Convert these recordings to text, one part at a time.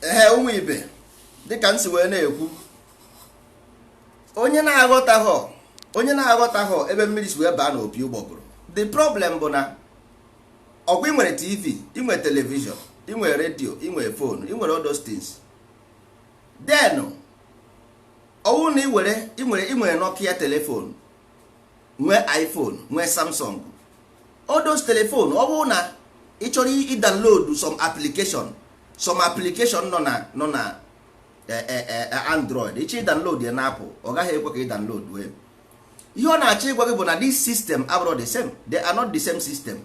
Ehe, ụmụ ibe, dịka m si wee na-ekwu, onye na-aghọtaghọ, onye na-aghọtaghọ ebe mmiri si wee baa n'opi ụgbọgụrụ, the problem bụ na ọgwa ị nwere TV, ị nwere television, ị nwere redio, ị nwere phone, ị nwere all those things. Then ọwụ na ị were ị nwere Nokia telephone, nwee iPhone, nwee Samsung, all those telephone, ọ bụrụ na ị chọrọ ị download some application nọ na Android, ịchọ ị download ya na Apple, ọ gaghị ekwe ka ị download wee. Ihe ọ na-achọ ịgwa gị bụ na this system abụrụ the same. They are not the same system.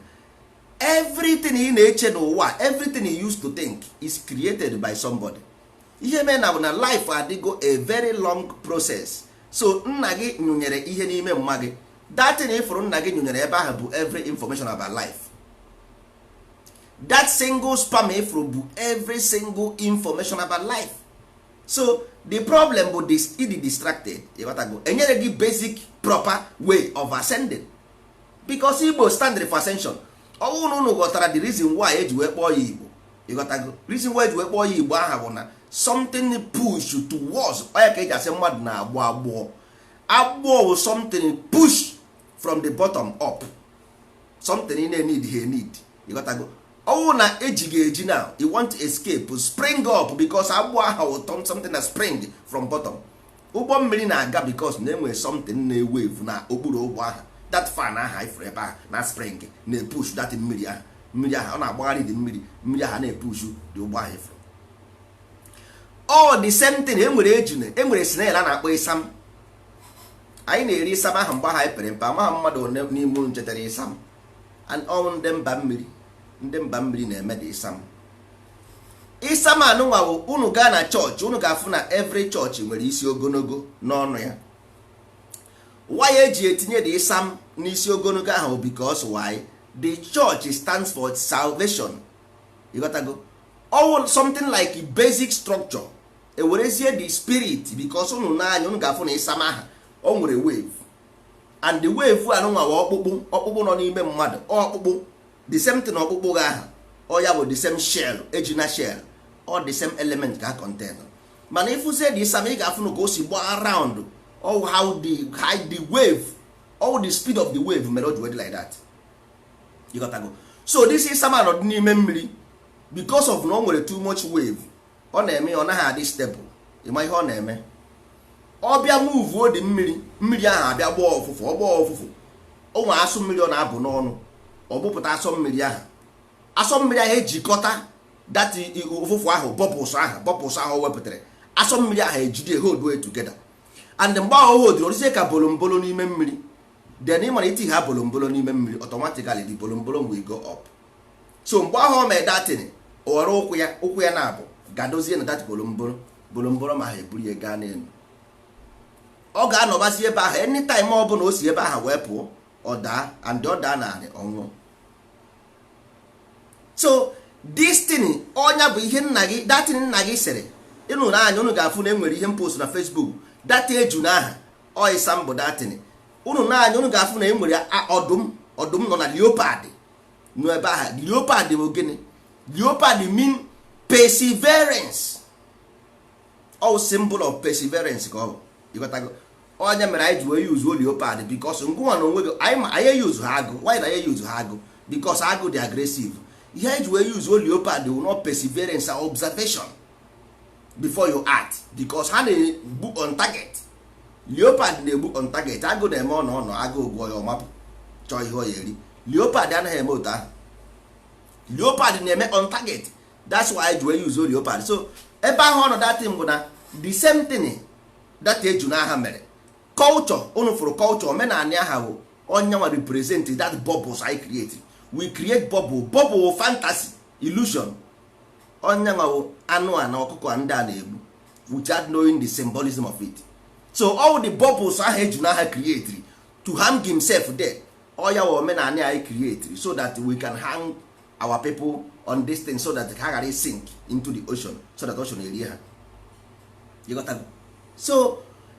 Everything ị na-eche n'ụwa, everything you used to think is created by somebody. Ihe mee na bụ na life adịgo a very long process. So nna gị nyụnyere ihe n'ime mma gị. That thing ịfụrụ nna gị nyụnyere ebe ahụ bụ every information about life. That single sperm ịfụrụ bụ every single information about life. So the problem bụ this: ịdị distracted. Ịghọtago? Enyere gị basic proper way of ascending, because Igbo stand for ascension. Ọ bụrụ na unu ghọtara the reason why eji wee kpọọ ya Igbo, ịghọtago? Reason why eji wee kpọọ ya Igbo aha bụ na something push towards onye ka eji asị mmadụ na-agbụ agbụọ. Agbụọ bụ something push from the bottom up, something ị na-need ha need. Ịghọtago? Ọwụ na eji gị eji, now you want to escape, spring up, because agbụ ahụ ụtọ, something na spring from bottom. Ụgbọ mmiri na-aga because na enwere something na-ewave na okpuru ụgbọ ahụ. That fan ahụ ifuru ebe ahụ na spring na-epush that mmiri ahụ. Mmiri ahụ ọ na-agbagharị dị mmiri, mmiri ahụ na-epush dị ụgbọ ahụ ifuru. All the same thing, enwere ejune, enwere snail a na-akpọ ịsam. Anyị na-eri ịsam ahụ mgbe ahụ anyị pere mpe. Amaghị mmadụ one n'ime unu chetara ịsam. And all ndị mba mmiri na-eme dị ịsam. Ịsam anụnwa bụ unu gaa na chọọchị, unu ga-afụ na every chọọchị nwere isi ogologo n'ọnụ ya. Why eji etinye dị ịsam n'isi ogologo ahụ? Because why? The church stands for salvation. You got to go all something like basic structure, ewerezie the spirit, because unu n'anya, unu ga-afụ na ịsam aha o nwere wave, and the wave anụnwa wa ọkpụkpụ, ọkpụkpụ nọ n'ime mmadụ, ọkpụkpụ, the same thing, ọkpụkpụ gị aha ọ ya bụ the same shell, ejina shell, all the same element ka ha contain. Mana ịfụzie the ịsam, ị ga-afụ na ka o si gbaa round all how the wave, all the speed of the wave mere o ji wee dị like that. You got to go. So this ịsam anọ dị n'ime mmiri, because of na o nwere too much wave, ọ na-eme ọ naghị adị stable. Ịma ihe ọ na-eme? Ọ bịa move dị mmiri, mmiri ahụ abịa gbaa ọfụfụ, ọ gbaa ọfụfụ, o nwere asụ mmiri ọ na-abụ n'ọnụ, ọ gbụpụta asọ mmiri ahụ. Asọ mmiri ahụ ejikọta that ụfụfụ ahụ, bubbles ahụ, bubbles ahụ o wepụtara, asọ mmiri ahụ ejide, hold it together. And mgbe ahụ hold, orizie ka bolombolo n'ime mmiri. Then ị mara iti ha bolombolo n'ime mmiri, automatically the bolombolo will go up. So mgbe ahụ o mee datin, o were ụkwụ ya, ụkwụ ya na-abụ gadozie na that bolombolo, bolombolo ma ha eburu ya gaa n'elu. Ọ ga-anọbazi ebe ahụ. Anytime ọ bụla o si ebe ahụ wee pụọ, ọ daa, and ọ daa narị ọnwụọ. So this thing, ọnya bụ ihe nna gị, datin nna gị sịrị ịnụ n'anya. Unu ga-afụ na enwere ihe m post na Facebook, data eju n'aha ọịsam bụ datin. Unu n'anya, unu ga-afụ na enwere ọdụm, ọdụm nọ na leopard nọ ebe ahụ. Leopard bụ gịnị? Leopard mean perseverance. All symbol of perseverance ka ọ bụ. Ịghọtago? Onye mere anyị ji wee use leopard, because ngụnwa na onwe gị, anyị ma anyị use ha agụ. Why na anyị use ha agụ? Because agụ dị aggressive. Ihe anyị ji wee use leopard will not perseverance and observation before you act, because ha na-egbu on target. Leopard na-egbu on target. Agụ na-eme ọ nọ agụ gụọ ya, ọmapụ chọọ ihe ọ ya eri. Leopard anaghị eme otu ahụ. Leopard na-eme on target. That's why anyị ji wee use leopard. So ebe ahụ ọ nọ, that thing bụ na the same thing that eju n'aha mere culture. Unu fụrụ culture, omenala aha bụ onye nwa represent that bubbles I create. We create bubble, bubble fantasy, illusion. Onye nwa bụ anụ a na ọkụkọ ndị a na-egbu without knowing the symbolism of it. So all the bubbles ahụ eju n'aha create to hang himself there, oya wa omenala anyị create so that we can hang our people on this thing, so that ha ghara sink into the ocean, so that ocean erie ha. You got that? So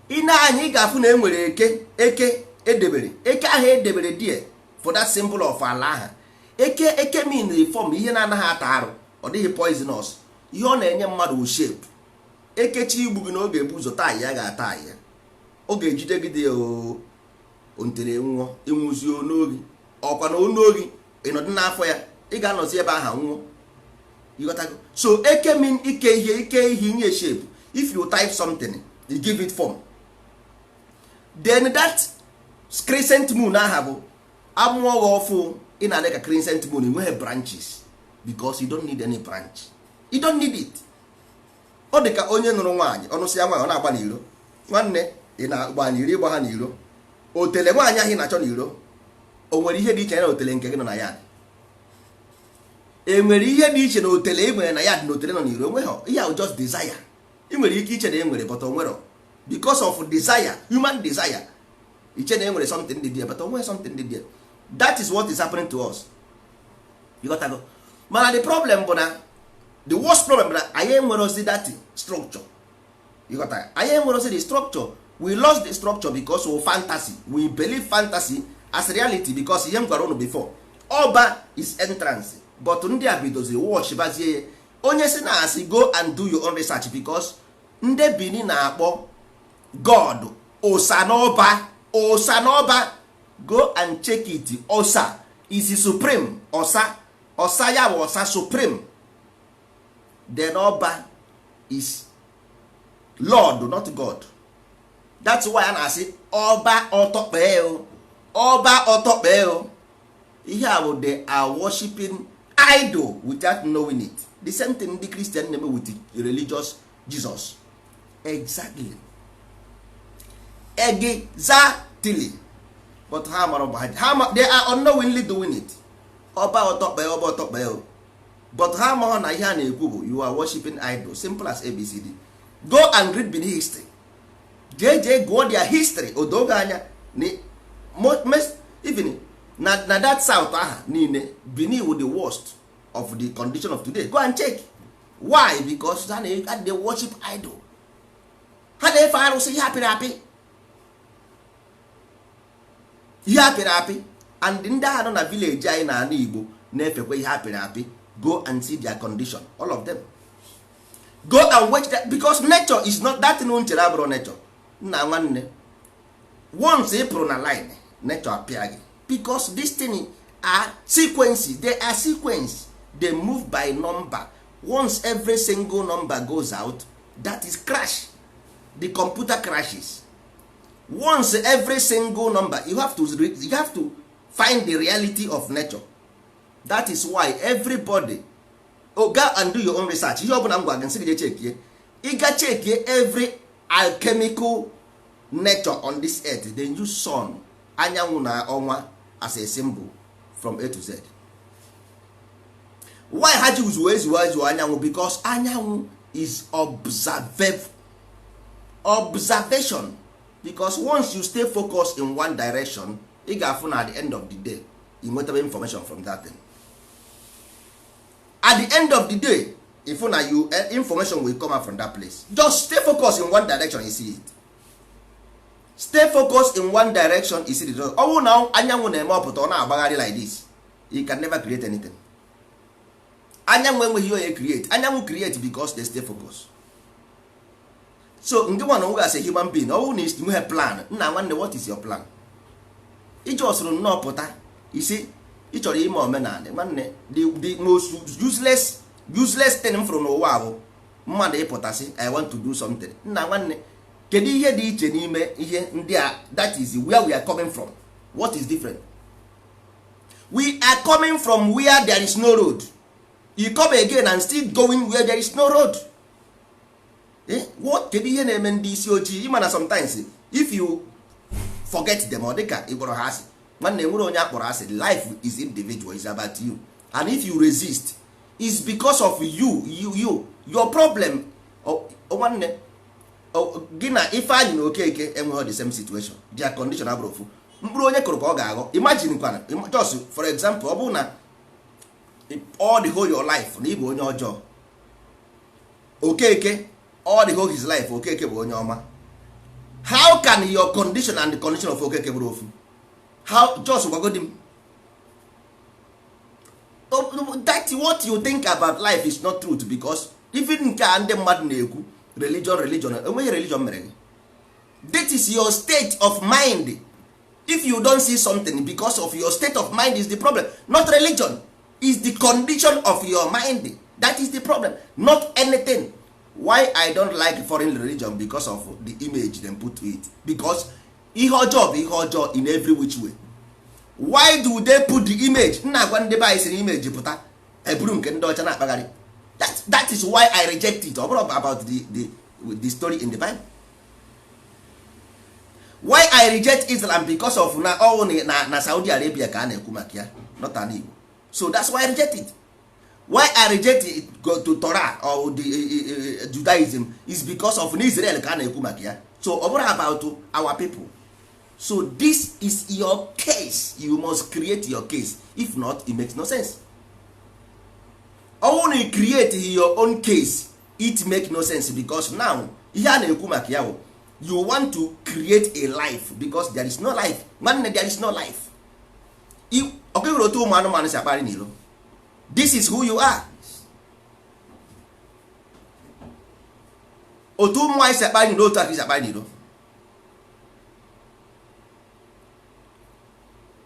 ị na-anya, ị ga-afụ na e nwere eke, eke edebere, eke ahụ edebere there for that symbol of ala ahụ. Eke, eke mean form ihe na-anaghị ata arụ, ọ dịghị poisonous. Ihe ọ na-enye mmadụ wụ shape. Ekechi igbu gị na ọ ga-ebu ụzọ taa ya, ga-ata ya, ọ ga-ejide gị dị ntere nwụọ, ịnwụzi onogi ọkwa na onogi ịnọdụ n'afọ ya, ị ga-anọzi ebe ahụ nwụọ. Ịghọtago? So eke mean ike ihe, ike ihe, inye shape. If you type something, you give it form. Then that crescent moon aha bụ amụọ gị ọfụ, ị na-adị ka crescent moon, enweghị branches because you don't need any branch, you don't need it. Ọ dị ka onye nụrụ nwaanyị, ọnụsị ya nwaanyị, ọ na-agba n'iro. Nwanne, ị na-agba n'iro, ịgba ha n'iro. Otele nwaanyị ahụ ị na-achọ n'iro, o nwere ihe dị iche na otele nke gị nọ na ya? E nwere ihe dị iche na otele ị nwere na ya dị na otele nọ n'iro? Enweghị ihe ahụ, just desire. Ị nwere ike iche na e nwere, but o nwere. Because of desire, human desire, iche na e nwere something dị there, but o nwere something dị there. That is what is happening to us. You got to go. Mana the problem bụ na the worst problem bụ na anyị enwerozi that structure. You got that? Anyị enwerozi the structure. We lost the structure because of fantasy. We believe fantasy as reality, because ihe m gwara unu before, ọba is entrance, but ndị a bidoziri watch bazie ya. Onye si na asị, go and do your own research, because ndị Bini na-akpọ God Osanọba. Osanọba, go and check it. Osa is supreme. Ọsa, ọsa ya bụ ọsa supreme. Then ọba is lord, not God. That's why a na-asị ọba ọtọkpee o, ọba ọtọkpee o. Ihe a bụ they are worshiping idol without knowing it. The same thing ndị Christian na-eme with the religious Jesus. Exactly, exactly. But ha mara ha, they are unknowingly doing it. Ọba ọtọkpee, ọba ọtọkpee o, but ha amaghị na ihe a na-ekwu bụ you are worshiping idol. Simple as ABCD. Go and read Benin history. Jee jee gụọ their history, odoge anya. Even na that south aha niile, Benin with the worst of the condition of today. Go and check why. Because ha na they worship idol, ha na-efe arụsị, ihe apịrị apị, ihe apịrị apị. And ndị agha nọ na village anyị na ala Igbo na-efekwa ihe apịrị apị. Go and see their condition, all of them. Go and watch that, because nature is not that thing. Nchere abụrụ nature. Nna nwanne, once ị pụrụ na line, nature apịa gị, because this thing are sequences. They are sequence, they move by number. Once every single number goes out, that is crash. The computer crashes once every single number. You have to find the reality of nature. That is why everybody, oh, go and do your own research. Ihe ọbụla m gwa gị, nsị gị jee chekie. Ị ga chekie every alchemical nature on this earth. They use sun, anyanwụ na ọnwa as a symbol from A to Z. Why ha ji zuo ezuo ezuo anyanwụ? Because anyanwụ is observe, observation. Because once you stay focused in one direction, ị ga-afụ na at the end of the day, ị nwetaba information from that thing. At the end of the day, if na you information will come out from that place. Just stay focused in one direction, you see it. Stay focused in one direction, you see the result. Ọ bụrụ na anyanwụ na-eme ọpụta, ọ na-agbagharị like this, you can never create anything. Anyanwụ enweghị onye create anyanwụ. Create because they stay focused. So ndị nwa na onwe as a human being, ọ bụrụ na ị nweghị plan, nna nwanne, what is your plan? Iji ọsụrụ nnọọ pụta isi ị chọrọ ime omenala. Nwanne, the most useless thing m fụrụ n'ụwa bụ mmadụ ịpụtasị, "I want to do something." Nna nwanne, kedu ihe dị iche n'ime ihe ndị a? That is where we are coming from. What is different? We are coming from where there is no road. You come again and still going where there is no road. Eh? What? Kedu ihe na-eme ndị isi ojii? Ịma na sometimes if you forget them, ọ dịka ịkpọrọ ha asị. Nwanne, enwere onye akpọrọ asị. Life is individual, is about you. And if you resist, is because of you, you, you, your problem. Nwanne gị na Ifeanyị na Okeke enweghị the same situation. Their condition abụrụ ofu. Mkpụrụ onye kụrụ ka ọ ga-aghọ. Imagine kwana, just for example, ọ bụrụ na all the whole your life na ị bụ onye ọjọọ, Okeke all the whole his life, Okeke bụ onye ọma, how can your condition and the condition of Okeke bụrụ ofu? How? Just gwagodi m. That what you think about life is not truth, because Even nke a ndị mmadụ na-ekwu religion, religion, enweghị religion mere gị. That is your state of mind. If you don't see something, because of your state of mind is the problem, not religion. Is the condition of your mind that is the problem, not anything. Why I don't like foreign religion? Because of the image them put to it. Because ihe ọjọọ bụ ihe ọjọọ in every which way. Why do they put the image? Nna, agwa ndị be anyị si na image pụta, eburu nke ndị ọcha na-akpagharị. That is why I reject it. Ọ bụrụ about the story in the Bible. Why I reject Islam? Because of na ọwụ na Saudi Arabia ka a na-ekwu maka ya, not an Igbo. So that's why I reject it. Why I reject it, go to Torah or the Judaism, is because of na Israel ka a na-ekwu maka ya. So ọ bụrụ about our people. So this is your case. You must create your case. If not, it makes no sense. Ọwụ na you create your own case, it make no sense, because now ihe a na-ekwu maka ya bụ you want to create a life, because there is no life. Nwanne, there is no life. Ọkụ otu ụmụ anụmanụ si akparị n'ilo. This is who you are. Otu ụmụ anyị si akparị n'ilo, otu aka si akparị n'ilo.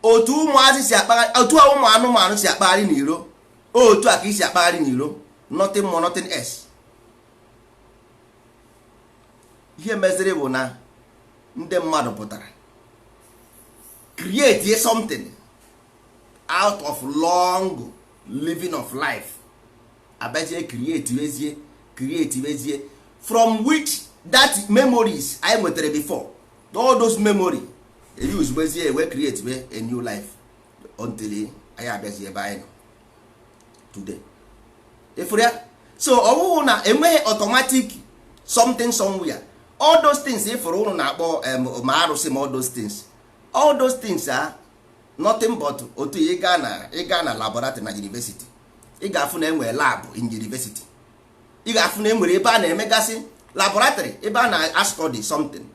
Otu ụmụazị si akpagharị, otu a ụmụ anụmanụ si akpagharị n'iro, otu a ka isi akpagharị n'iro. Nothing more, nothing else. Ihe meziri bụ na ndị mmadụ pụtara create something out of long living of life, abazie create wezie, create wezie from which that memories anyị nwetara before, all those memory use wezie wee create we a new life until anyị abịazie ebe anyị nọ today. Ifuru ya? So ọ bụghị na enweghị automatic something somewhere. All those things ifuru ụnụ na-akpọ ma arụsị, ma all those things, all those things are nothing but otu ị gaa na, ị gaa na laboratory na university, ị ga-afụ na enwere lab in university. Ị ga-afụ na enwere ebe a na-emegasị laboratory, ebe a na-study something.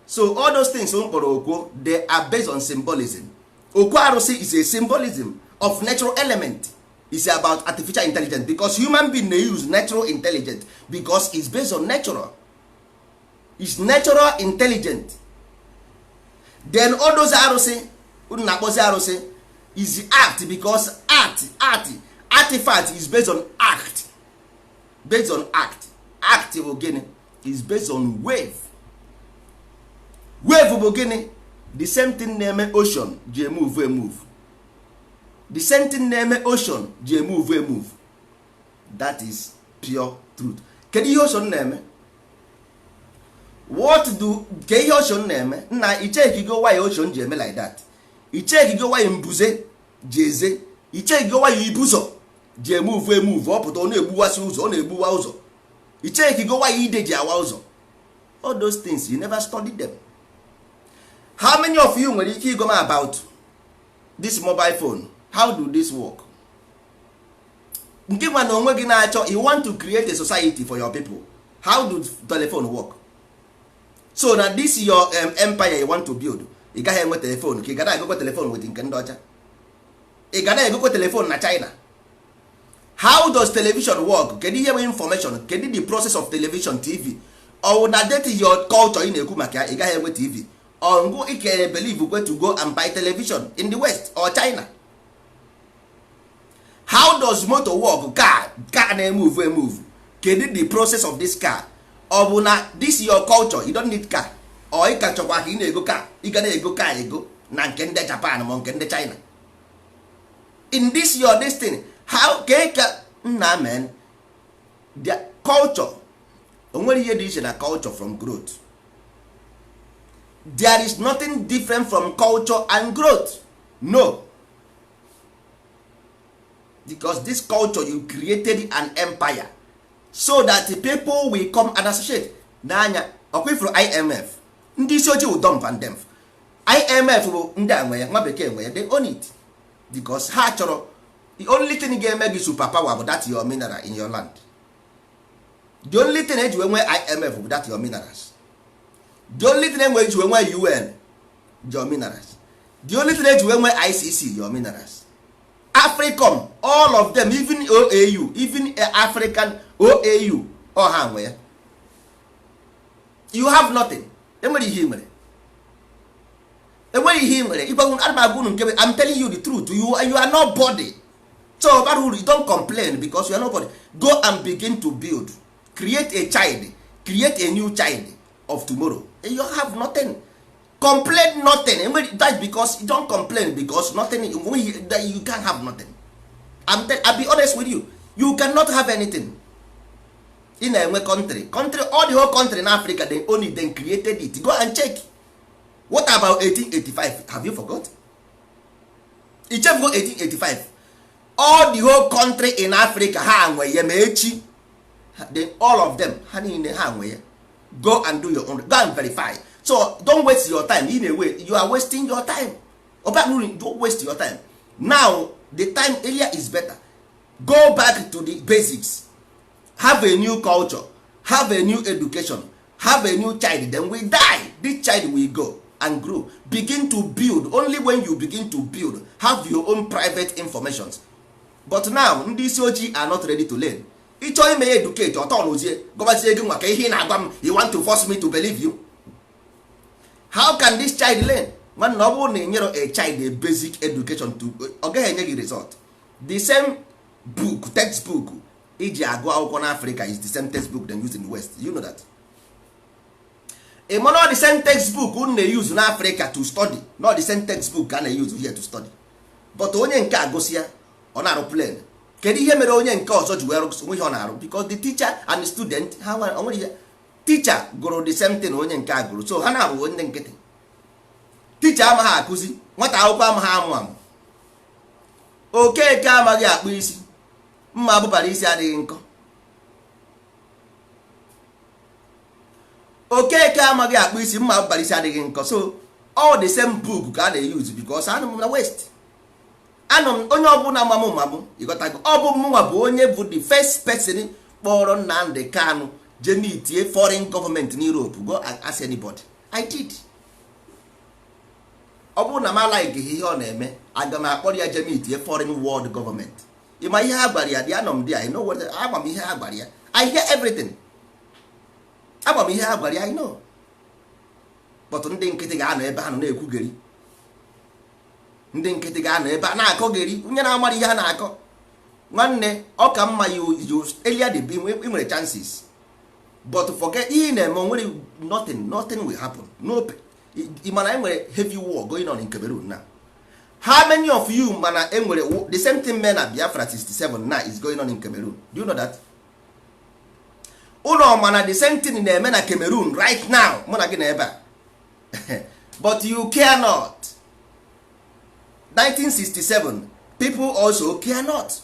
So all those things m kpọrọ okwo, they are based on symbolism. Okwu arụsị is a symbolism of natural element. Is about artificial intelligence, because human being na use natural intelligence, because it's based on natural. It's natural intelligent. Then all those arụsị unu na-akpọzi arụsị is act, because art artifact is based on act, based on act. Act bụ gịnị? Is based on wave. Wave bụ gịnị? The same thing na-eme ocean ji emove emove, the same thing na-eme ocean ji emove emove. That is pure truth. Kedu ihe ocean na-eme? What do, ke ihe ocean na-eme? Nna, ichekigo why ocean ji eme like that? Ichekigo why mbuze ji eze? Ichekigo why ibuzo ji emove emove? Ọ pụta, ọ na-egbuwasị ụzọ, ọ na-egbuwa ụzọ. Ichekigo why ide ji awa ụzọ? All those things, you never study them. How many of you nwere ike ịgom about this mobile phone? How do this work? Nke nwa na onwe gị na-achọ, you want to create a society for your people. How do telephone work? So na this your empire you want to build, ị gaghị enwe telefon ka ị ga na-egokwe telefon with nke ndị ọcha. Ị ga na-egokwe telefon na China. How does television work? Kedu ihe bụ information? Kedu the process of television, TV? Ọ na that your culture ị na-ekwu maka ya, ị gaghị enwe TV. Ọ ngụ ikere believe kwe to go and buy television in the West or China. How does motor work? Car, car na-emove emove. Kedu the process of this car? Ọ bụ na this your culture, you don't need car. Ọ ị ka chọkwa ka ị na-ego car, ị ga na-ego car, ego na nke ndị Japan ma nke ndị China. In this your destiny, how ka ka nna men the culture, o nwere ihe dị iche na culture from growth. There is nothing different from culture and growth. No, because this culture, you created an empire so that the people will come and associate n'anya. Ọkwa ifuru IMF, ndị isi ojii wụ and them. IMF bụ ndị a nwe ya, nwa bekee nwe ya. They own it because ha chọrọ the only thing ga-eme gị super power bụ that your mineral in your land. The only thing eji wee nwee IMF bụ that your minerals. The only thing enwe eji wee nwee UN, your minerals. The only thing eji wee nwee ICC, your minerals. Africom All of them, even OAU, even African OAU, ọ ha nwe ya. You have nothing. Enwere ihe ị nwere, enweghị ihe ị nwere. Ịgbanwe ana m agwa unu nke I'm telling you the truth. You are nobody. So bara uru, you don't complain because you are nobody. Go and begin to build, create a child, create a new child of tomorrow. You have nothing. Complain nothing. Enweghị that, because you don't complain because nothing, you can't have nothing. I'll be honest with you, you cannot have anything. Ị na-enwe country, all the whole country in Africa, they only then created it. Go and check. What about 1885? Have you forgot? Ichefugo 1885? All the whole country in Africa, ha nwe ya. Ma echi then all of them, ha niile ha nwe ya. Go and do your own, go and verify. So don't waste your time. In a way you are wasting your time. Oba, don't waste your time. Now the time earlier is better. Go back to the basics, have a new culture, have a new education, have a new child. Then we die, this child will go and grow, begin to build. Only when you begin to build, have your own private informations. But now ndị isi ojii are not ready to learn. Ịchọ ime ya educate, ọtọ n'ozie gọbazie gị nwa ka ihe ị na-agwa m. You want to force me to believe you? How can this child learn? Nwanne, ọ bụrụ na ị nyere a child a basic education to, ọ gaghị enye gị result. The same book, textbook iji agụ akwụkwọ n'Africa is the same textbook they use in the West. You know that? Ị ma the same textbook unu na-use n'Africa to study, not the same textbook a na-use here to study. But onye nke a gụsị ya, ọ na-arụ plane. Kedu ihe mere onye nke ọzọ ji wee nwe ihe ọ na-arụ? Because the teacher and the student, ha nwere ihe. Teacher gụrụ the same thing onye nke a gụrụ, so ha na-abụ onye nkịtị. Teacher amaghị akụzi, nwata akwụkwọ amaghị amụ amụ. Okeke amaghị akpụ isi, mma abụbara isi adịghị nkọ. Okeke amaghị akpụ isi, mma abụbara isi adịghị nkọ. So all the same book ka a na-use, because anọ m na West, anọ m onye ọbụla mamụ mamụ, ịghọtago? Ọ bụ mụnwa bụ onye bụ the first person kpọrọ Nnamdi Kanu jee meetie foreign government na Europe. Go and ask anybody. I did. Ọ bụrụ na m alaghị ihe ọ na-eme, aga m akpọrọ ya jee meetie foreign world government? Ịma ihe ha gwara ya? Dị anọ m dị, I know what, ama m ihe ha gwara ya. I hear everything. Ama m ihe ha gwara ya, I know. But ndị nkịtị ga-anọ ebe ha nọ na-ekwugheri. Ndị nkịtị ga-anọ ebe a na-akọgheri. Onye na-amara ihe ha na-akọ, nwanne, ọ ka mma you earlier the ị nwere chances. But forget ihe ị na-eme, onwere nothing, nothing will happen. No, ị mana enwere heavy war going on in Cameroon now. How many of you mana enwere the same thing mere na Biafra 67 now is going on in Cameroon? Do you know that? Ụlọ mana the same thing na-eme na Cameroon right now, mụ na gị na ebe a, but you care not. 1967 people also care not,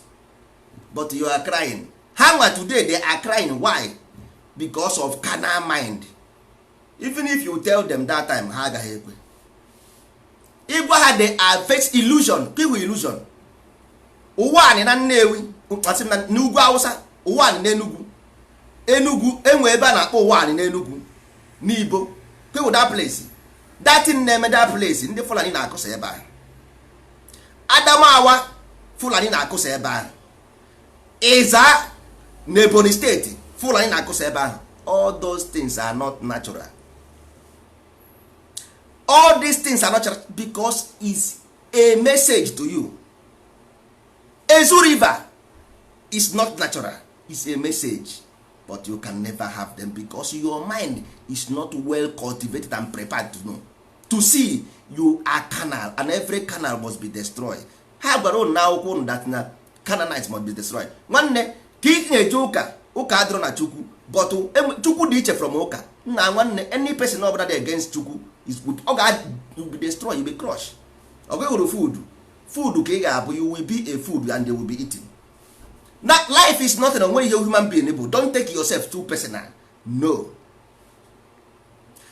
but you are crying. Ha nwa today, they are crying. Why? Because of carnal mind. Even if you tell them that time, ha agaghị ekwe. Ịgwa ha, they are face illusion, kiwu illusion. Ụwa anị na Nnewi, asị na n'ugwu Awụsa, ụwa anị n'Enugwu, Enugwu enwe ebe a na-akpọ ụwa anị n'Enugwu n'Ibo, kwewu that place. That thing na-eme that place, ndị Fulani na-akụsa ebe ahụ. Adamawa, Fulani na-akụsa ebe ahụ. Ịza na Ebonyi Steeti, Fulani na-akụsa ebe ahụ. All those things are not natural. All these things are natural because is a message to you. Ezu River is not natural, is a message. But you can never have them because your mind is not well cultivated and prepared to know, to see. You are carnal, and every canal must be destroyed. Ha gwara unu na akwụkwọ unu that na Canaanites must be destroyed. Nwanne, ka ị na-eje ụka, ụka adịrọ na Chukwu, but Chukwu dị iche from ụka. Nna, nwanne, any person ọbụla dị against Chukwu is ọ ga be destroyed, you be crushed. Ọ gị hụrụ food, food ka ị ga-abụ. You will be a food and they will be eating. Na life is nothing. Onwere ihe human being bụ. Don't take yourself too personal. No.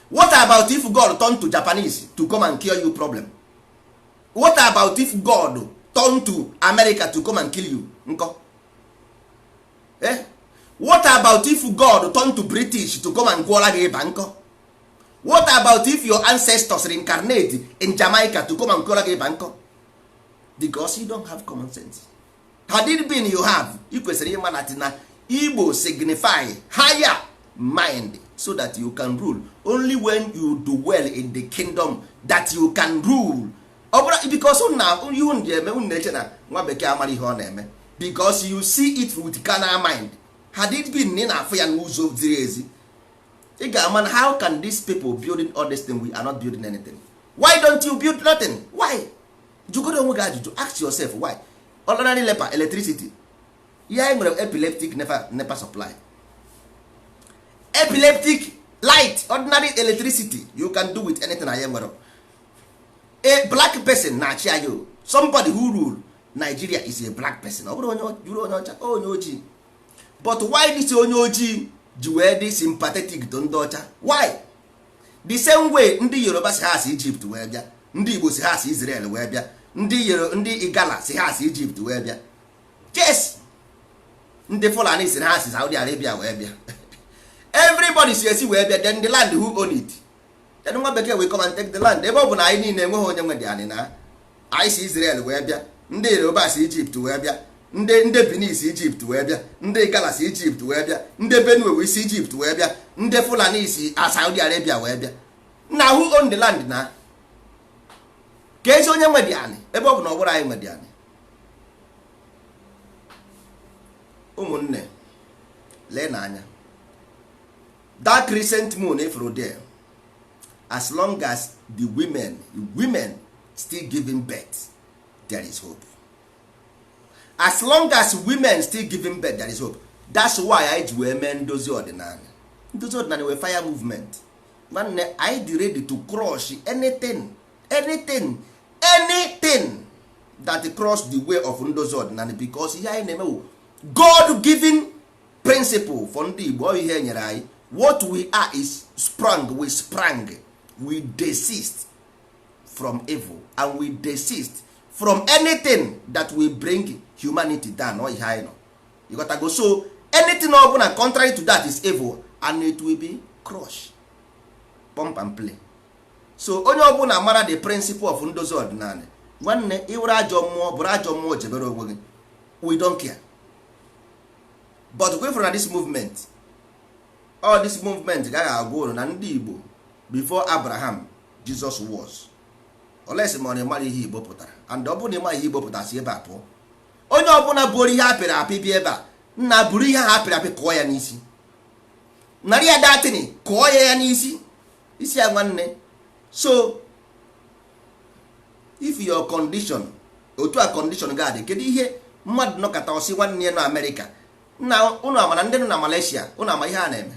What about if God turn to Japanese to come and cure you problem? What about if God turn to America to come and kill you nkọ? Eh? What about if God turn to British to come and gwọra gị ịba nkọ? What about if your ancestors reincarnate in Jamaica to come and gwọra gị ịba nkọ? Because you don't have common sense. Had it been you have, ị kwesịrị ịma na Igbo signify higher mind so that you can rule. Only when you do well in the kingdom that you can rule. Ọ bụrụ because na ihe unu ji eme, unu na-eche na nwa bekee amara ihe ọ na-eme, because you see it with carnal mind. Had it been na ị na-afụ ya n'ụzọ ziri ezi, ị ga-ama na how can these people building all this thing, we are not building anything. Why don't you build nothing? Why? Jụgodo onwe gị ajụjụ. Ask yourself why. Ordinary NEPA electricity, ihe anyị nwere, epileptic NEPA supply, epileptic light, ordinary electricity you can do with anything. Anyị nwere a black person na-achị anyị o. Somebody who rule Nigeria is a black person. Ọ bụrụ onye jụrụ onye ọcha, onye ojii. But why this onye ojii ji wee dị sympathetic to ndị ọcha? Why? The same way ndị Yoruba si ha si Egypt wee bịa, ndị Igbo si ha si Israel wee bịa, ndị Igala si ha si Egypt wee bịa, yes, ndị Fulani si ha si Saudi Arabia wee bịa. Everybody si esi wee bịa. Then the land, who own it? Then nwa bekee will come and take the land. Ebe ọ bụ na anyị niile enweghị onye nwe dị anyị na anyị si Israel wee bịa, ndị Yoruba si Egypt wee bịa, ndị Benin si Egypt wee bịa, ndị Igala si Egypt wee bịa, ndị Benue wee si Egypt wee bịa, ndị Fulani si Saudi Arabia wee bịa, na who own the land? Na ka ezi onye nwe dị anyị, ebe ọ bụ na ọ bụrụ anyị nwe dị anyị. Ụmụnne, lee n'anya that crescent moon ifuru there. As long as the women still giving birth, there is hope. As long as women still giving birth, there is hope. That's why anyị ji wee mee ndozi ọdịnala. Ndozi ọdịnala wee fire movement. Nwanne, anyị dị ready to crush anything, anything, anything that cross the way of ndozi ọdịnala, because ihe anyị na-eme wụ God given principle for ndị Igbo. Ọ ihe e nyere anyị. What we are is sprung, we sprang, we desist from evil and we desist from anything that will bring humanity down. Ọ ihe anyị nọ, you got to go. So anything ọ bụla contrary to that is evil and it will be crushed, pump and play. So onye ọbụla mara the principle of ndozi ọdịnala, nwanne, ịwere ajọ mmụọ bụrụ ajọ mmụọ, jebere onwe gị, we don't care. But kwe na this movement, all this movement gaghị agwa ụrụ na ndị Igbo before Abraham, Jesus was. Olesi ma ọ na-emara ihe Igbo pụtara, and ọ bụrụ na ịma ihe Igbo pụtara, si ebe a pụọ. Onye ọbụla bụrụ ihe apịrị apị bịa ebe a, nna, buru ihe ahụ apịrị apị kụọ ya n'isi, narị ya datịnị, kụọ ya n'isi isi ya, nwanne. So if your condition, otu a condition ga-adị, kedu ihe mmadụ nọkọta ọsị nwanne ya nọ Amerịka nna ụnụ ama na ndị nọ na Malaysia, ụnụ ama ihe a na-eme?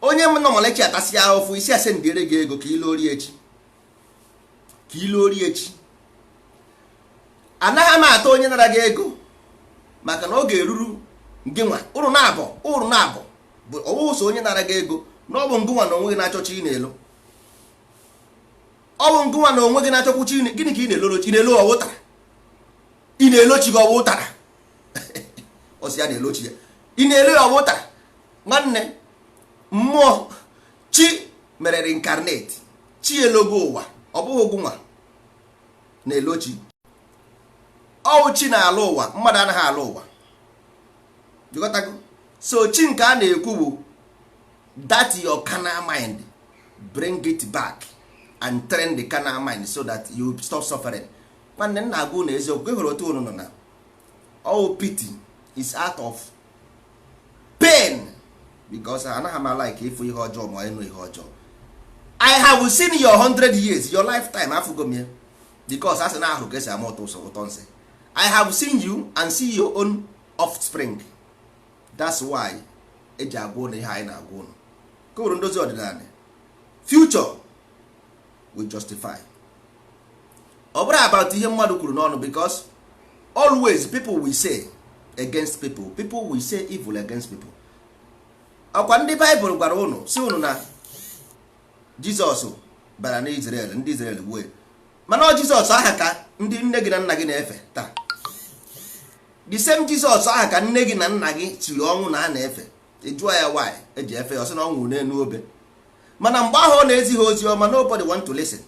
Onye nọ Malaysia tasịa ahụfụ isi ase ndịere gị ego ka ile echi, ka ile ori echi. Anaghị m ata onye nara gị ego, maka na oge eruru gị nwa ụrụ na-abọ, ụrụ na-abọ bụ ọwụ so onye nara gị ego na ọ bụ ngụnwa na onwe gị na-achọchi ị na-elo. Ọ bụ ngụnwa na onwe gị na-achọkwu chi. Gịnị ka ị na-eloro? Ị na-elo ọwụ ụtara? Ị na-elochi gị ọwụ ụtara? Ọsị ya na-elochi ya, ị na-elo ya ọwụ ụtara. Nwanne, mmụọ chi mere reincarnate, chi elogo ụwa. Ọ bụghị ogụnwa na-elochi, ọwụ chi na-ala ụwa, mmadụ anaghị ala ụwa. Jikọtago? So chi nke a na-ekwu bụ that your carnal mind, bring it back and train the carnal mind so that you stop suffering. Nwanne, nna, agwa unu eziokwu. Ị hụrụ otu unu nọ na all pity is out of pain, because anaghị m like ịfụ ihe ọjọọ ma ịnụ ihe ọjọọ. I have seen your 100 years, your lifetime, afụgo m ya, because a sị na ahụrụ ka esi ama ụtọ ụsọ ụtọ nsị. I have seen you and see your own offspring. That's why eji agwa ụnụ ihe anyị na-agwa ụnụ ka uru ndozi ọdịnala. Future will justify. Ọ bụrụ about ihe mmadụ kwuru n'ọnụ, because always people will say against people, people will say evil against people. Ọkwa ndị Baịbụl gwara ụnụ si ụnụ na Jizọs bara na Israel, ndị Israel gbuo ya. Mana ọ Jizọs aha ka ndị nne gị na nna gị na-efe taa. The same Jizọs aha ka nne gị na nna gị tiri ọnwụ na a na-efe. Ị jụọ ya why eji efe ya, ọ sị na ọ nwụrụ n'elu obe. Mana mgbe ahụ ọ na-ezi ha ozi ọma, nobody want to listen,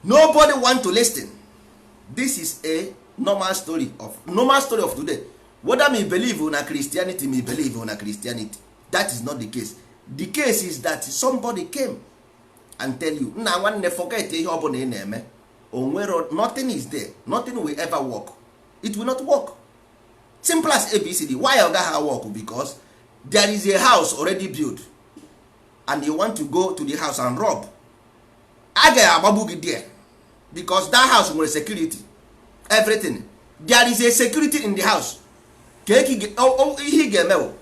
nobody want to listen. This is a Normal story of normal story of today. Whether me believe na Christianity, me believe na Christianity, that is not the case. The case is that somebody came and tell you, nna nwanne, forget ihe ọ bụla ị na-eme. Onwero, nothing is there, nothing will ever work, it will not work. Simple as ABCD. Why ọ gaghị work? Because there is a house already built and you want to go to the house and rob. A ga-agbagbu gị there because that house nwere security, everything. There is a security in the house. Ka ihe ị ga-eme bụ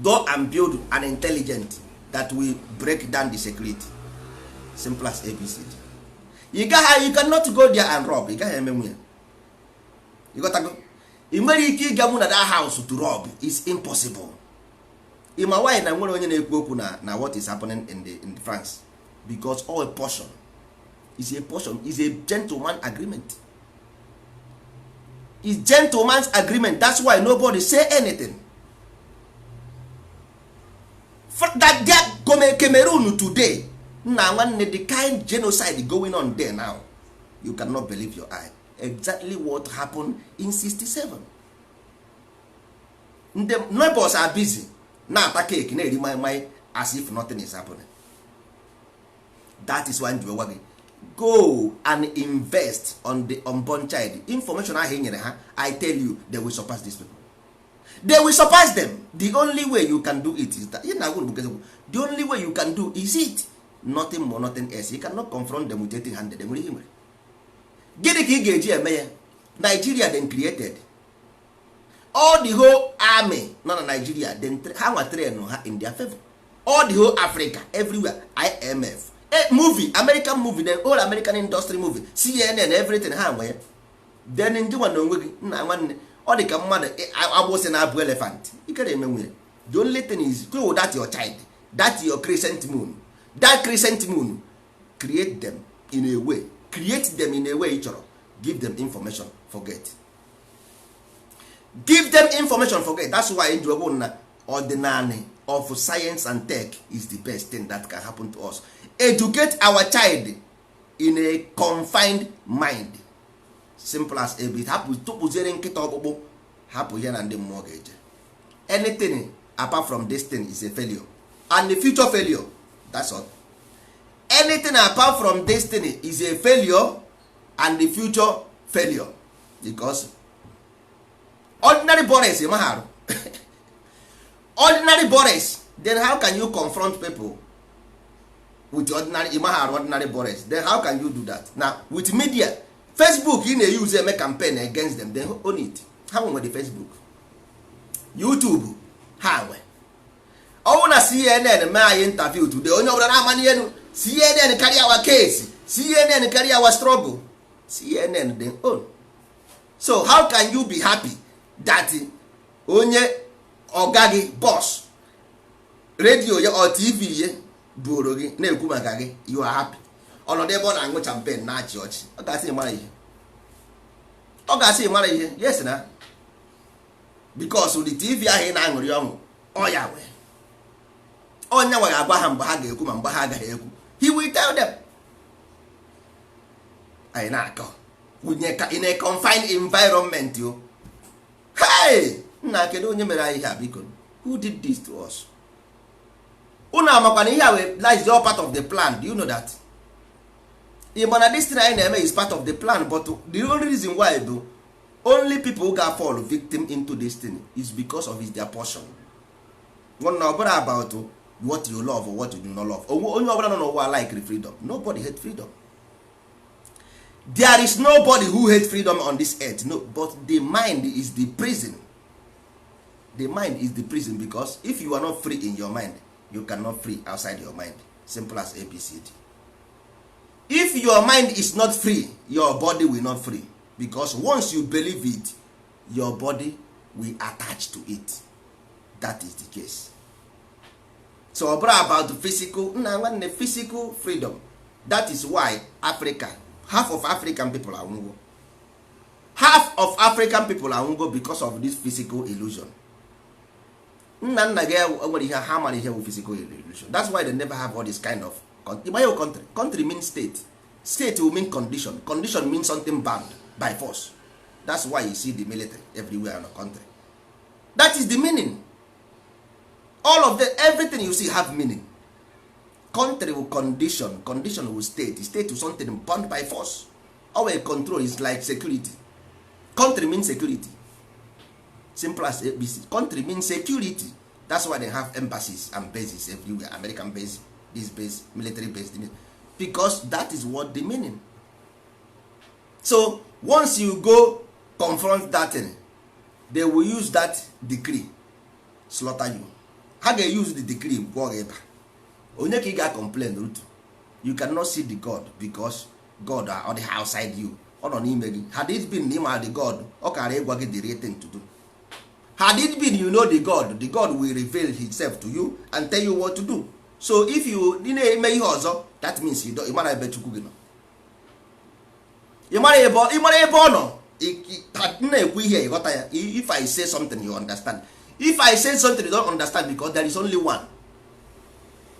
go and build an intelligent that will break down the security. Simple as ABCD. You gaghị, you cannot go there and rob. Ị gaghị eme nwunye. You got to go. Ị nwere ike ịga mụ na that house to rob is impossible. Ị ma why na nwere onye na-ekwu okwu na what is happening in the France? Because all a portion is a portion, is a gentleman agreement, is gentleman's agreement. That's why nobody say anything. For that there Cameroon today, nna nwanne, the kind genocide going on there now, you cannot believe your eye. Exactly what happened in 67. Ndị neighbors are busy na-ata cake, na-eri mai as if nothing is happening. That is why njiwe gwa gị, go and invest on the unborn child. Information ahụ e nyere ha, I tell you, they will surpass these people, they will surpass them. The only way you can do it is that ihe na-agwụ bụ eziokwu. The only way you can do is it, nothing more, nothing else. You cannot confront them with 18 handed. Nwere ihe nwere gịnị ka ị ga-eji eme ya? Nigeria then created all the whole army nọ na Nigeria, then ha nwa train ha in their favor. All the whole Africa, everywhere, IMF, movie, American movie, then all American industry movie, CNN, everything ha nwe ya. Then ndị nwa na onwe gị, nna nwanne, ọ dị ka mmadụ agbụsị na-abụ elephant ikere eme nwunye. The only thing is grow that your child, that your crescent moon, that crescent moon. Create them in a way, create them in a way ị chọrọ. Give them information, forget. Give them information, forget. That's why nji bụ na ọdịnala of science and tech is the best thing that can happen to us. Educate our child in a confined mind. Simple as ab. Hapụ, tụpụziere nkịta ọkpụkpụ, hapụ ya na ndị mmụọ ga-eje. Anything apart from this thing is a failure and the future failure. That's all. Anything apart from this thing is a failure and the future failure, because ordinary bores ma arụ ordinary bores. Then how can you confront people with ordinary ịmaha arụ ordinary bores? Then how can you do that now with media? Facebook ị na-use eme campaign against them, they own it. Ha nwere Facebook, YouTube ha nwe. Ọnwụ na CNN mee anyị interview today, onye ọbụla na-amanye elu, CNN carry our case, CNN carry our struggle. CNN they own. So how can you be happy that onye ọga gị, boss radio ya or TV ya buru gị na-ekwu maka gị, you are happy? Ọnọdụ ebe ọ na-aṅụ champagne na-achị ọchị, ọ ga-asị ị mara ihe, ọ ga-asị ị mara ihe. Yes na, because the TV ahụ ị na-aṅụrị ọṅụ, ọ ya wee onye nwa ga-agwa ha mgbe ha ga-ekwu ma mgbe ha agaghị ekwu. He will tell them. Anyị na-akọ wunye ka in a confined environment o. Hey, nna, kedu onye mere anyị ihe a? Biko, who did this to us? Unu amakwana ihe a wee, that is all part of the plan. Do you know that? Ị ma na this thing anyị na-eme is part of the plan? But the only reason why bụ only people who ga fall victim into this thing is because of his their portion. Nwanne, ọ bụrụ about what you love or what you do not love, onye ọbụla nọ n'ụwa like freedom. Nobody hate freedom. There is nobody who hate freedom on this earth, no. But the mind is the prison. The mind is the prison, because if you are not free in your mind, you cannot free outside your mind. Simple as ABCD. If your mind is not free, your body will not free, because once you believe it, your body will attach to it. That is the case. So ọ bụrụ about physical, nna nwanne, physical freedom, that is why Africa, half of African people anwụgo, half of African people anwụgo because of this physical illusion. Nna nna gị nwere ihe ha mara ihe bụ physical illusion. That's why they never have all this kind of country. Country means state. State will mean condition. Condition means something bound by force. That's why you see the military everywhere in the country. That is the meaning. All of the everything you see have meaning. Country will condition, condition will state, state will something bound by force. Our control is like security. Country means security. Simple as ABC. Country means security. That's why they have embassies and bases everywhere. American base, this base, military base, this. Because that is what the meaning. So once you go confront that thing, they will use that decree slaughter you. Ha ga-use the decree gwọ gị ịba. Onye ka ị ga-complain rutu? You cannot see the god because god are ọ dị outside you, ọ nọ n'ime gị. Had it been na ịma the god, ọ kara ịgwa gị the real thing to do. Had it been you know the god, the god will reveal himself to you and tell you what to do. So if you ị na-eme ihe ọzọ, that means you don't, ị mara ebe Chukwu gị nọ, ị mara ebe ị mara ebe ọ nọ. M na-ekwu ihe, ịghọta ya? If I say something, you understand. If I say something you don't understand, because there is only one.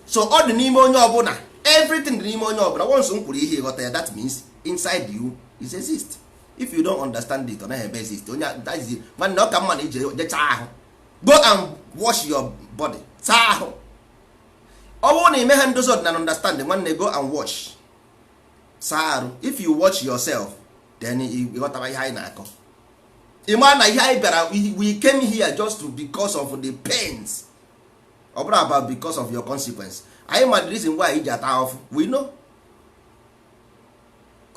So ọ dị n'ime onye ọbụla. Everything dị n'ime onye ọbụla. Once m kwuru ihe, ịghọta ya, that means inside you is exist. If you don't understand it, ọ naghị ebe exist. Onye that is it. Nwanne, ọ ka mma na ije jechaa ahụ. Go and wash your body, saa ahụ. Ọ bụrụ na ime ha ndozi ọdịnala understand, nwanne, go and wash, saa arụ. If you watch yourself, then ịghọtara ihe anyị na-akọ. Ị maa na ihe anyị bịara, we came here just to because of the pains. Ọ bụrụ about because of your consequence, anyị ma the reason why iji ata ahụhụ. We know,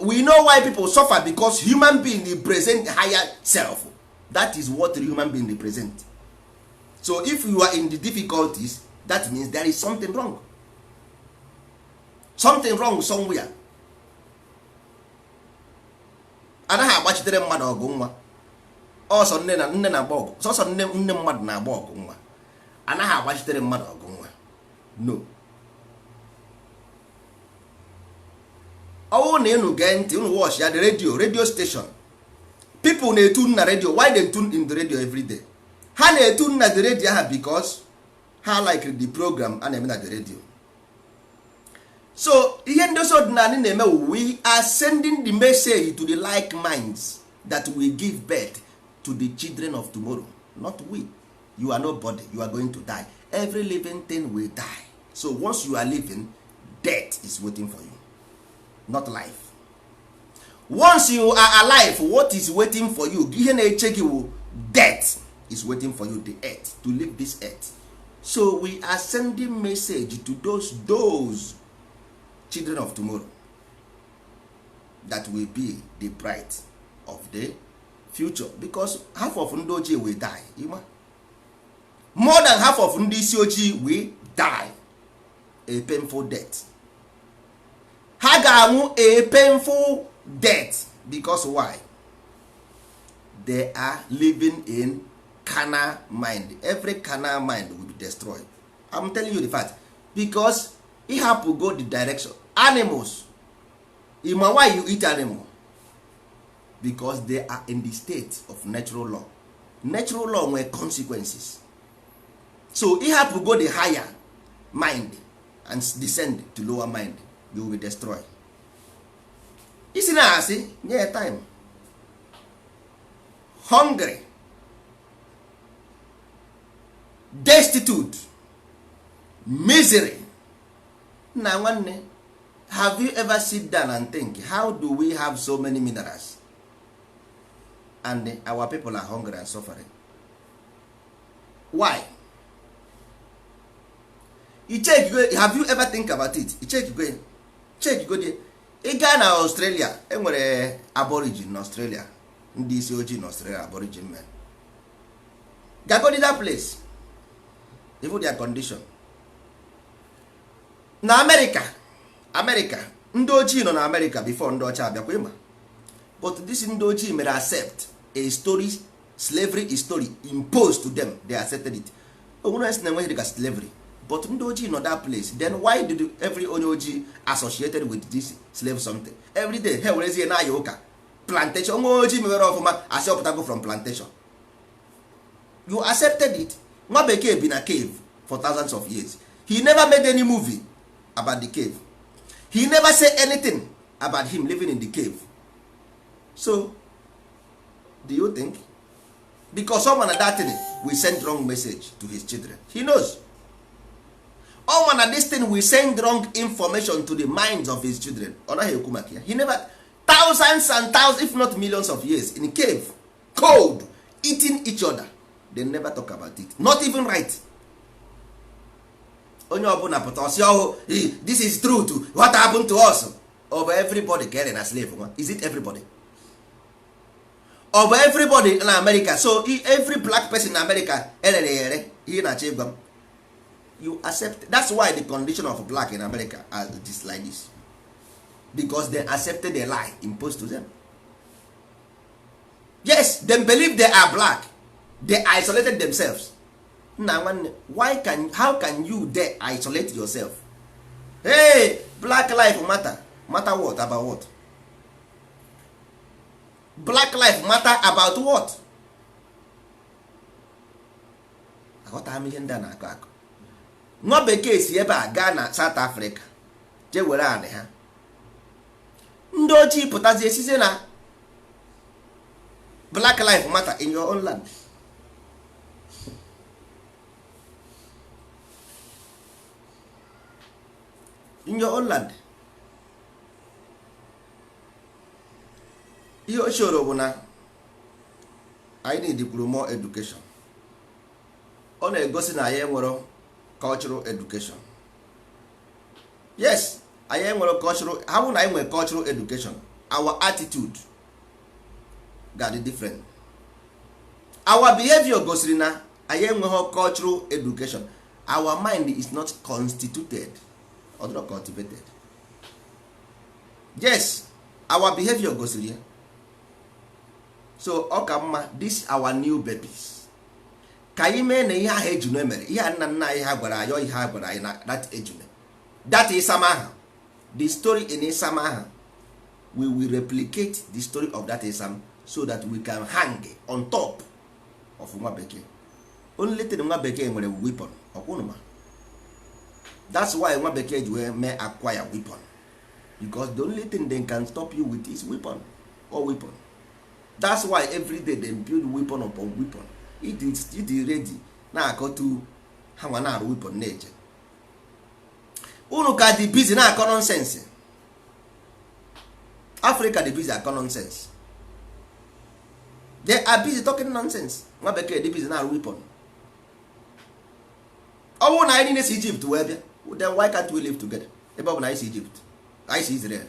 we know why people suffer, because human being represent higher self. That is what the human being represent. So if you are in the difficulties, that means there is something wrong, something wrong somewhere. Anaghị agbachitere mmadụ ọgụ nwa ọsọ. Nne na nne na-agba ọgụ sọsọ nne nne mmadụ na-agba ọgụ nwa. Anaghị agbachitere mmadụ ọgụ nwa, no. Ọwụ na ịnụ gee ntị, unu watch ya, the radio station, people na-etune na radio. Why they tune in the radio every day? Ha na-etune na the radio ha because ha like the program a na-eme na the radio. So ihe ndozi ọdịnala na-eme, we are sending the message to the like minds that will give birth to the children of tomorrow. Not we. You are nobody. You are going to die. Every living thing will die. So once you are living, death is waiting for you, not life. Once you are alive, what is waiting for you, ihe na-eche gị wụ death is waiting for you, the earth, to leave this earth. So we are sending message to those children of tomorrow that will be the bright of the future, because half of ndị ojii will die. Ịma? More than half of ndị isi ojii will die a painful death. Ha ga-anwụ a painful death, because why? They are living in carnal mind. Every carnal mind will be destroyed. I'm telling you the fact, because ịhapụ go the direction animals. Ima why you eat animal? Because they are in the state of natural law. Natural law nwere consequences. So ịhapụ go the higher mind and descend to lower mind, you will be destroyed. Isi na asị nye ya time. Hungry, destitute, misery. Nna nwanne, have you ever sit down and think, how do we have so many minerals and our people are hungry and suffering? Why? You check, have you ever think about it? You check go, check go there. Ị gaa na Australia, enwere aborigine na Australia, ndị isi ojii na Australia, aborigine men. Gagodi that place, even their condition. Na America, America, ndị ojii nọ na America before ndị ọcha abịakwa, ịma. But this ndị ojii mere accept a story, slavery is story imposed to them. They accepted it. Onwere sị na enweghị dịka slavery, but ndị ojii nọ that place. Then why did every onye ojii associated with this slave something every day? Ha werezie na-aya ụka plantation. Onye ojii mewere ọfụma, asị ọpụtago from plantation. You accepted it. Nwa bekee bi na cave for thousands of years. He never made any movie about the cave. He never say anything about him living in the cave. So Do you think? Because someone na that thing will send wrong message to his children. He knows. Ọ na this thing will send wrong information to the minds of his children. Ọ naghị ekwu maka ya. He never, thousands and thousands, if not millions of years in cave, cold, eating each other, they never talk about it, not even right. Onye ọbụla pụta ọsị ọhụ, this is truth, what happened to us? Ọ bụ everybody ka ere na slave nwa? Is it everybody? Ọ bụ everybody na America? So every black person na America erere ya ere? Ihe na-achọ ịgwa m, you accept. That's why the condition of black in America are just like this, because they accepted the lie imposed to them. Yes, them believe they are black, they isolated themselves. Nna nwanne, why can, how can you dare isolate yourself? Hey, black life matter. Matter what? About what? Black life matter about what? Aghọtara m ihe ndị a na-akọ akọ. Nwa bekee si ebe a gaa na South Africa jee were anị ha. Ndị ojii pụtazie sizie na black life matter in your own land. In your own land. Ihe o chọrọ bụ na anyị need kwuru more education. Ọ na-egosi na anyị enwero cultural education. Yes, anyị enwere cultural. Ha bụ na anyị nwere cultural education, our attitude ga-adị different. Our behavior gosiri na anyị enweghị cultural education. Our mind is not constituted or not cultivated. Yes, our behavior gosiri ya. So ọ ka mma, this our new babies, ka anyị mee na ihe ahụ ejune mere, ihe a nna nna anyị ha gwara anyị, ihe ha gwara anyị na that ejune, that isam aha, the story in isam aha, we will replicate the story of that isam so that we can hang on top of nwa bekee. Only thing nwa bekee nwere weapon, ọkwụnụma. That's why nwa bekee ji wee mee acquire weapon, because the only thing they can stop you with is weapon or weapon. That's why every day they build weapon upon weapon. It is ready na-akọtu ha nwa na-arụ weapon na-eje. Unu ka dị busy na-akọ nonsense. Africa dị busy akọ nonsense. They are busy talking nonsense. Nwa bekee dị busy na-arụ weapon. Ọ bụrụ na anyị niile si Egypt wee bịa, then why can't we live together? Ebe ọ bụ na anyị si Egypt, anyị si Israel.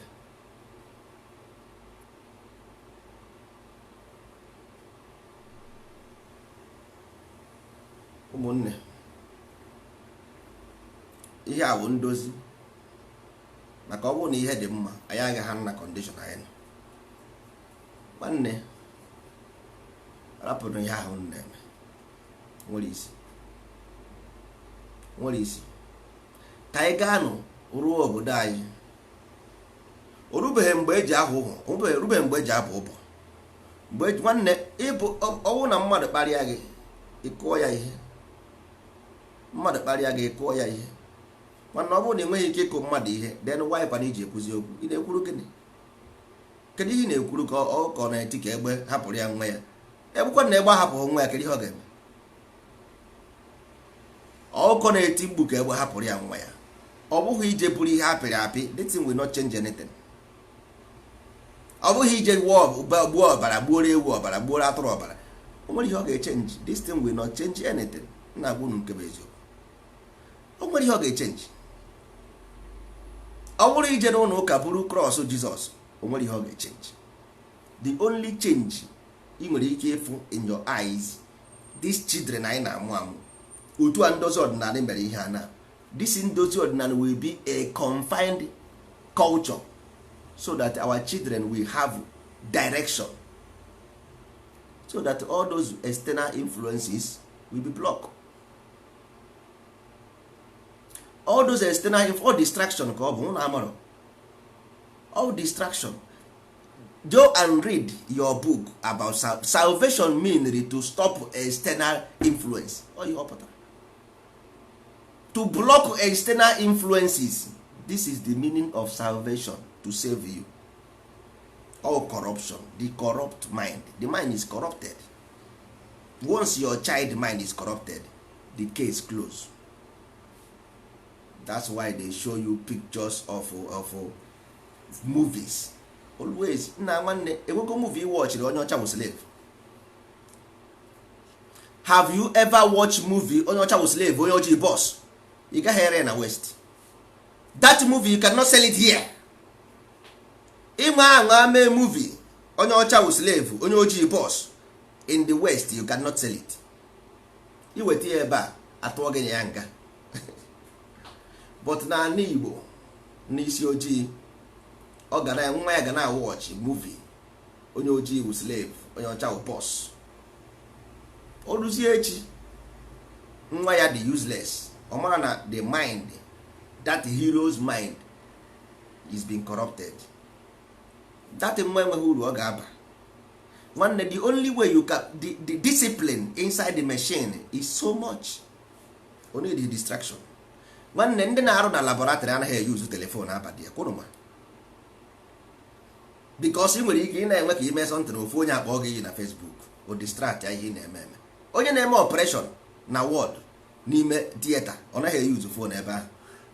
Ụmụnne, ihe a bụ ndozi, maka ọ bụrụ na ihe dị mma, anyị agaghị na condition anyị nọ. Nwanne, rapụrụ ihe ahụ na-eme, nwere isi, nwere isi. Ka anyị gaa nụ ruo obodo anyị. O rubeghị mgbe eji ahụ ụhụ, erubeghị mgbe eji abụ ụbọ. Mgbe nwanne ịbụ ọnwụ na mmadụ kparịa gị, ịkụọ ya ihe. Mmadụ kparịa gị, ịkụọ ya ihe. Nwanne, ọ bụrụ na ị nweghị ike ịkụ mmadụ ihe, then why kwana iji ekwuzi okwu? Ị na-ekwuru gịnị? Kedu ihe ị na-ekwuru? Ka ọ ka ọ na-eti ka egbe hapụrụ ya nwa ya. Egbukwa na egbe ahapụghị nwa ya, kedu ihe ọ ga-eme? Ọkụkọ na-eti mkpu ka egbe hapụrụ ya nwa ya. Ọ bụghị ije buru ihe apịrị apị. This thing will not change anything. Ọ bụghị ije gbuo ọbara, gbuoro ewu ọbara, gbuoro atụrụ ọbara. O nwere ihe ọ ga-echange? This thing will not change anything. Na agwa unu nke bụ eziokwu, o nwere ihe ọ ga-echange? Ọ bụrụ ije n'ụlọ ụka buru cross Jizọs, o nwere ihe ọ ga-echange? The only change ị nwere ike ịfụ in your eyes, these children anyị na-amụ amụ otu a, ndozi ọdịnala mere ihe a na this ndozi ọdịnala will be a confined culture so that our children will have direction, so that all those external influences will be blocked. All those external, all distraction ka ọ bụ ụnụ amarọ, all distraction. Go and read your book about salvation mean to stop external influence. Ọ ihe ọ pụtara, to block external influences. This is the meaning of salvation, to save you. All corruption, the corrupt mind, the mind is corrupted. Once your child mind is corrupted, the case close. That's why they show you pictures of movies always. Nna nwanne, enwego movie watchiri onye ọcha bụ slave? Have you ever watch movie onye ọcha bụ slave, onye ojii boss? Ị gaghị ere na West. That movie, you cannot sell it here. Ịnwe anwa mee movie onye ọcha bụ slave, onye ojii boss in the West, you cannot sell it. Iweta ya ebe a, atụọ gị ya nga. But n'ala Igbo, n'isi ojii, ọ ga na nwa ya ga na watch movie onye ojii bụ slave, onye ọcha bụ boss. O ruzie echi, nwa ya dị useless. Ọ mara na the mind, that hero's mind, is being corrupted. That nwa enweghị uru ọ ga-aba. Nwanne, the only way you can, the discipline inside the machine is so much, only the distraction. Nwanne, ndị na-arụ na laboratory anaghị eyuzu telephone abalị ya kwụrụ ma, because ị nwere ike ị na-enwe ka ime something, ofu onye akpọ gị iyi na Facebook, o distract ya ihe ị na-eme eme. Onye na-eme operation na ward, n'ime theater, ọ naghị eyuzu phone ebe ahụ,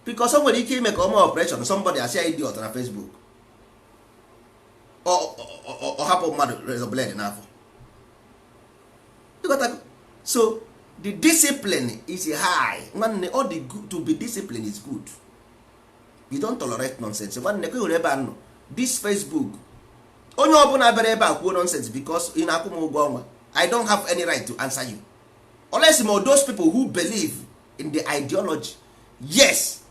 because o nwere ike ime ka ọ mee operation, somebody asị ya idiot na Facebook, ọ hapụ mmadụ razor blade n'afọ. You got? So the discipline is high. Nwanne, all the good, to be disciplined is good. You don't tolerate nonsense. Nwanne, ka hụrụ ebe a nọ this Facebook, onye ọbụla bịara ebe a kwuo nonsense, because ị na-akwụ m ụgwọ ọnwa, I don't have any right to answer you, unless mo those people who believe in the ideology. Yes,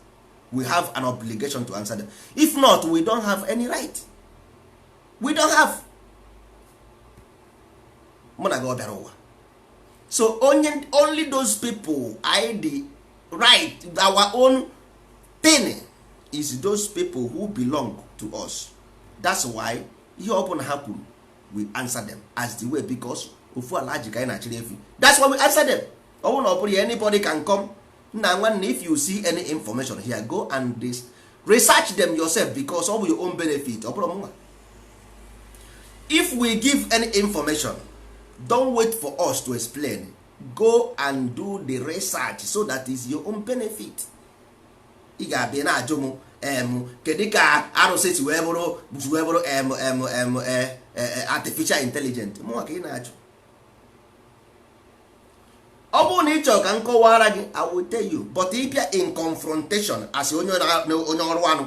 we have an obligation to answer them. If not, we don't have any right. We don't have. Mụ na gị ọ bịara ụwa. So onye, only those people I the right, our own thing is those people who belong to us. That's why ihe ọbụla ha kwuru, we answer them as the way, because ofu ala ji ka anyị na-achịrị efi. That's why we answer them. Ọ bụrụ na ọ bụrụ ya, anybody can come. Nna nwanne, if you see any information here, go and this, research them yourself, because ọ bụ your own benefit. Ọ bụrụ mụnwa, if we give any information, don't wait for us to explain. Go and do the research so that is your own benefit. Ị ga-abịa na-ajụ m em, kedu ka arụsị si wee bụrụ, si wee bụrụ em em em artificial intelligent? Mụnwa ka ị na-ajụ? Ọ bụrụ na ị chọrọ ka m kọwara gị, I will tell you, but ị bịa in confrontation as onye onye ọrụ anụ,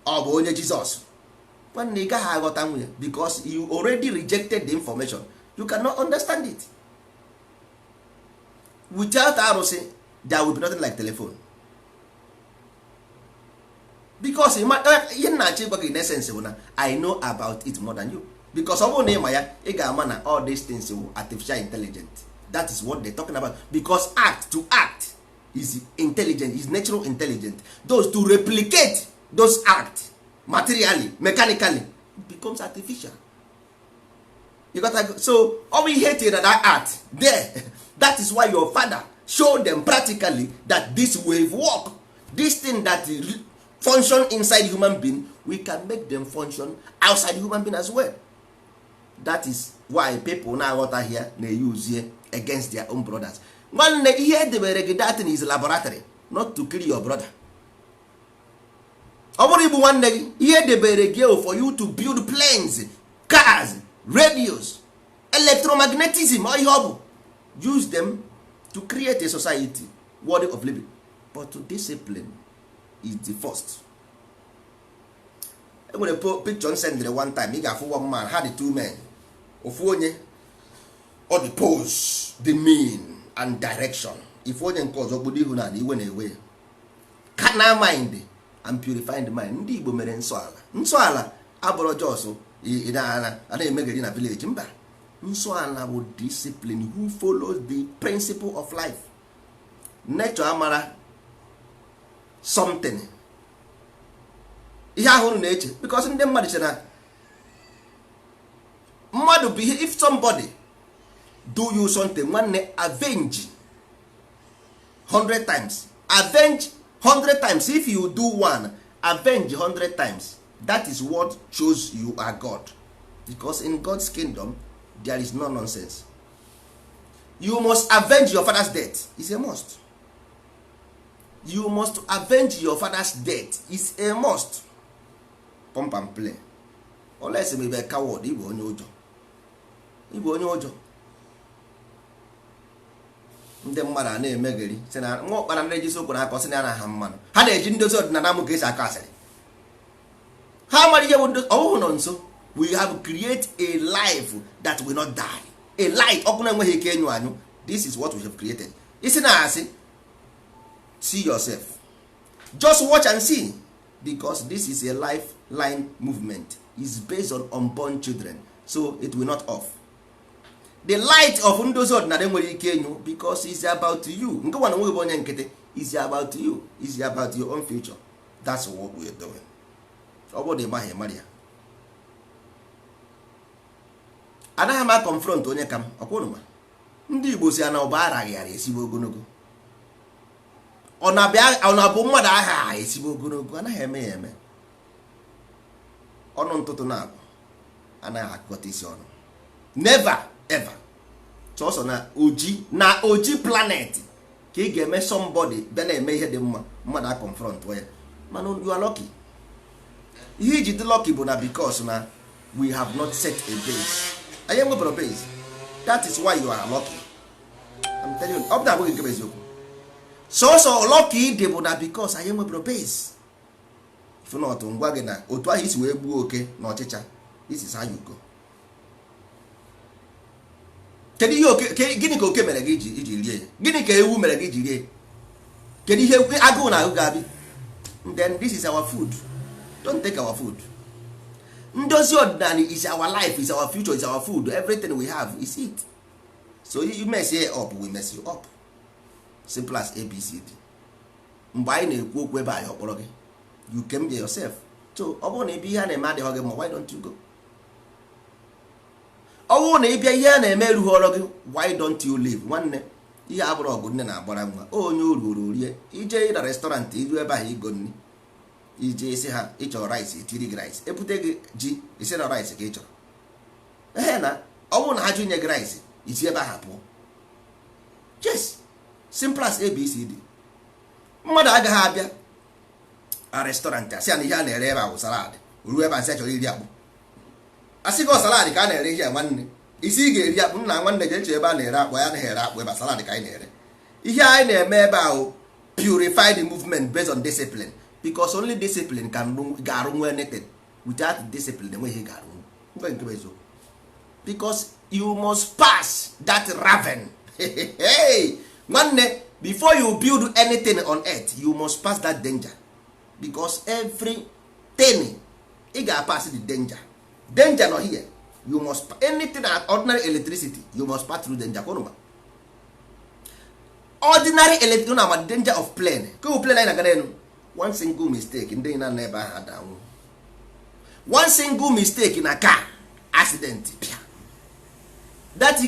ọ bụ onye Jizọs, nwanne, ị gaghị aghọta nwunye, because you already rejected the information. You cannot understand it. Without arụsị, there will be nothing like telephone, because ihe m na-achọ ịgwa gị in essence bụ na I know about it more than you, because ọ bụrụ na ị ma ya, ị ga-ama na all these things wụ artificial intelligent. That is what they're talking about, because act to act is intelligent, is natural intelligent. Those to replicate those act materially, mechanically, it becomes artificial. You got to, so ọ bụ ihe etinyere na that art there. That is why your father show them practically that this wave work, this thing that function inside human being, we can make them function outside human being as well. That is why people na-aghọtaghị ya na-eyuzie against their own brothers. Nwanne, ihe edebere gị, that thing is laboratory, not to kill your brother. Ọ bụrụ igbu nwanne gị, ihe edebere gị for you to build planes, cars, radios, electromagnetism. Ọ ihe ọ bụ, use them to create a society worthy of living. But to discipline is the first. Enwere picture m sendịrị one time. Ị ga-afụ one man, ha dị two men. Ofu onye ọ dị pose the mean and direction, ife onye nke ọzọ kpudo ihu na iwe na-ewe ya. Carnal mind and purified mind. Ndị Igbo mere nsọ ala. Nsọ ala abụrụ jos a na-emegeri na village. Mba, nsọ ala bụ discipline who follows the principle of life. Nature amara something ihe ahụ unu na-eche, because ndị mmadụ che na mmadụ bụ ihe. If somebody do you something, nwanne, avenge 100 times, avenge 100 times. If you do one, avenge 100 times. That is what shows you are God. Because in God's kingdom there is no nonsense. You must avenge your father's death. Is a must. You must avenge your father's death. Is a must. Pump and play. Unless you be a coward, ịbụ onye ụjọ, ịbụ onye ụjọ. Ndị mmadụ a na-emegheri sị na nwa ụkpara na-eji okwu na aka, sị na ya na ha mmanụ, ha na-eji ndozi ọdịnala mụ ka esi akọ asịrị. Ha mara ihe bụ ọhụhụ nọ nso. We have create a life that will not die, a light ọkụ na-enweghị ike enyu anyụ. This is what we have created. Isi na asị, see yourself, just watch and see, because this is a lifeline movement, is based on unborn children, so it will not off. The light of ndozi ọdịnala nwere ike enyu because it's about you. Nke nwa na nwe bụ onye nkịtị, is about you, is about your own future. That's what we are doing. Ọ bụrụ na ị maghị, ịmara ya. Anaghị m a confront onye ka m ọkwụnụ ma ndị Igbo si ya na ọba araghị ara esigbo ogologo. Ọ na-abụ mmadụ aha esigbo ogologo, anaghị eme ya eme. Ọnụ ntụtụ na-abụ anaghị akụkọta isi ọnụ, never ever. Sọsọ na oji na oji planet ka ị ga-eme somebody bịa na-eme ihe dị mma, mmadụ a confront ya. Mana you are lucky. Ihe iji dị lucky bụ na because na we have not set a base. Anyị enwebara base. That is why you are lucky. I'm telling you, ọ bụ na abụghị nke bụ eziokwu. Sọsọ lucky dị bụ na because anyị enwebara base. If not, ngwa gị na otu ahụ isi wee gbuo oke na ọchịcha, this is how you go. Kedu ihe oke, gịnị ka oke mere gị iji rie ya? Gịnị ka ewu mere gị iji rie? Kedu ihe agụụ na agụ ga-abị? Then this is our food. Don't take our food. Ndozi ọdịnala is our life, is our future, is our food. Everything we have is it. So you mess it up, we mess you up. Simple as ABCD. Mgbe anyị na-ekwu okwu ebe anyị ọkpọrọ gị, you came there yourself. So ọ bụrụ na ebe ihe a na-eme adịghị gị mma, why don't you go? Ọ bụrụ na ịbịa ihe a na-eme erughị ọrụ gị, why don't you leave? Nwanne, ihe a bụrụ ọgụ nne na-agbara nwa, onye o ruoro rie. Ije na restaurant, iru ebe ahụ igo nri, ije isi ha ịchọrọ rice, etiri gị rice. Ebute gị ji, isi na rice ka ị chọrọ. Ehe, na ọ bụrụ na ha jụ inye gị rice, isi ebe ahụ pụọ. Yes, simple as ABCD. Mmadụ agaghị abịa a restaurant asị ya na ihe a na-ere ebe a bụ salad, ruo ebe a sị chọrọ iri akpụ, asị gị ọ salad ka a na-ere ihe a. Nwanne, isi ị ga-eri akpụ. Nna, nwanne, jee chọọ ebe a na-ere akpụ. Ya anaghị ere akpụ ebe a, salad ka anyị na-ere. Ihe anyị na-eme ebe ahụ, purify the movement based on discipline, because only discipline can ga-arụnwu anything. Without discipline, enweghị ihe ga-arụnwu. Mfe nke bụ eziokwu, because you must pass that raven. Hey, nwanne, before you build anything on earth, you must pass that danger, because everything ị ga-pass the danger. Danger nọ here. You must, anything, ordinary electricity, you must pass through danger. Kwụrụ ma ordinary electricity na ma danger of plane ka plane anyị na-aga n'elu. One single mistake, ndị na ebe ahụ adanwụ. One single mistake na car accident, pịa. That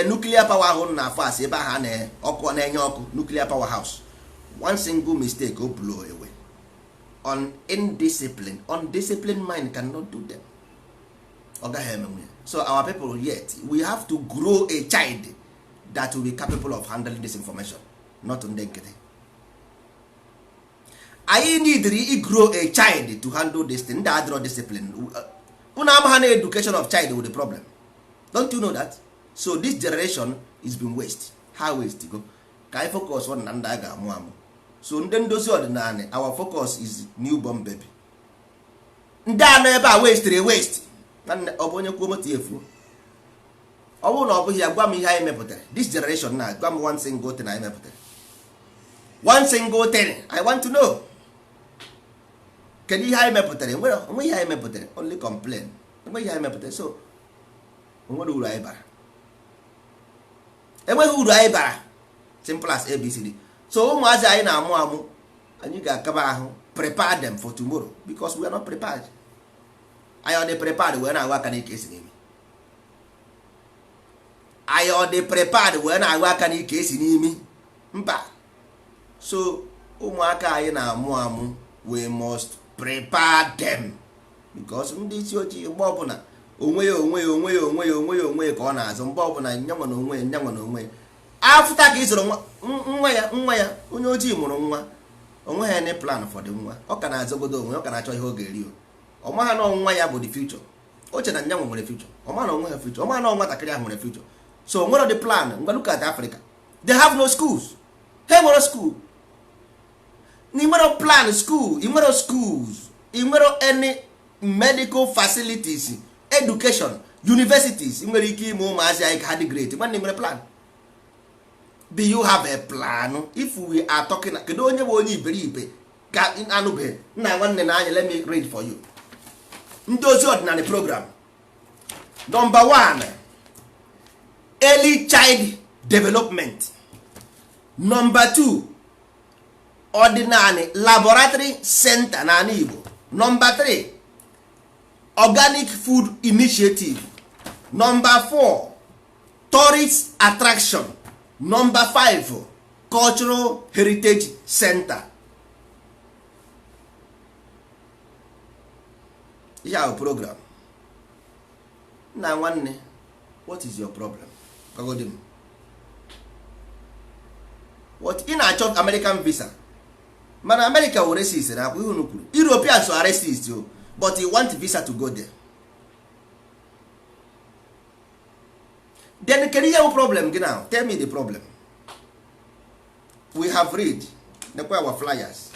nuclear power ahụ na afọ ebe ahụ a na ọkụ na-enye ọkụ, nuclear power house, one single mistake, o blow away. On indiscipline, undisciplined mind cannot do them. Ọ gaghị emenwu ya. So our people, yet we have to grow a child that will be capable of handling this information, not ndị nkịtị. Anyị need to grow a child to handle this thing. Ndị adịrọ discipline, unu ama ha na education of child with the problem. Don't you know that? So this generation is been waste. Ha waste go. Ka anyị focus on na ndị a ga-amụ amụ. So ndị ndozi ọdịnala, our focus is newborn baby. Ndị anọ ebe a wastere waste. Nwanne, ọ bụ onye kwuo moto ya efuo. Ọ bụrụ na ọ bụghị ya, gwa m ihe anyị mepụtara this generation. Na gwa m one single thing anyị mepụtara, one single thing I want to know. Kedu ihe anyị mepụtara? Enwere onwe ihe anyị mepụtara? Only complain. Enwe ihe anyị mepụtara. So onwere uru anyị bara? Enweghị uru anyị bara. Simple as ABCD. So ụmụazị anyị na-amụ amụ, anyị ga-akaba ahụ prepare them for tomorrow, because we are not prepared. Anyị ọ dị prepared wee na-agụ aka n'ike esi n'imi? Anyị ọ dị prepared wee na-agụ aka n'ike esi n'imi? Mba. So ụmụaka anyị na-amụ amụ, we must prepare them, because ndị isi ojii mgbe ọbụla Onwe ya onwe ya onwe ya onwe ya onwe ya onwe ya ka ọ na-azụ mgbe ọbụla, nyanwa na onwe ya, nyanwa na onwe ya. After ka ị zụrụ nwa ya, nwa ya onye ojii mụrụ nwa, onwe ha any plan for the nwa. Ọ ka na-azọgodo onwe, ọ ka na-achọ ihe ọ ga-eri. O ọ maha na nwa ya bụ the future. O che na nyanwa nwere future, ọ maha na onwe ha future, ọ maha na nwatakịrị ahụ nwere future. So nwere the plan. Ngwa, look at Africa, they have no schools. Ha nwere school na ị nwere plan school, ị nwere schools, ị nwere any medical facilities, education, universities. Ị nwere ike ime ụmụazị anyị ka ha dị great. Nwanne, nwere plan? Do you have a plan? If we are talking, kedu onye bụ onye iberibe ka anụbeghị nna nwanne na anya? Let me read for you Ndozi Ọdịnala program. Number one, early child development. Number two, Ọdịnala laboratory center n'ala Igbo. Number three, organic food initiative. Number four, tourist attraction. Number five, cultural heritage center. Ihe ahụ program nna nwanne, what is your problem? Gwagodi m what ị na-achọ. American visa, mana America were racist na akwa ihe unu kwuru. Europeans are racist o, but you want visa to go there. Then kedu ihe bụ problem gị now? Tell me the problem. We have read, nekwa our flyers.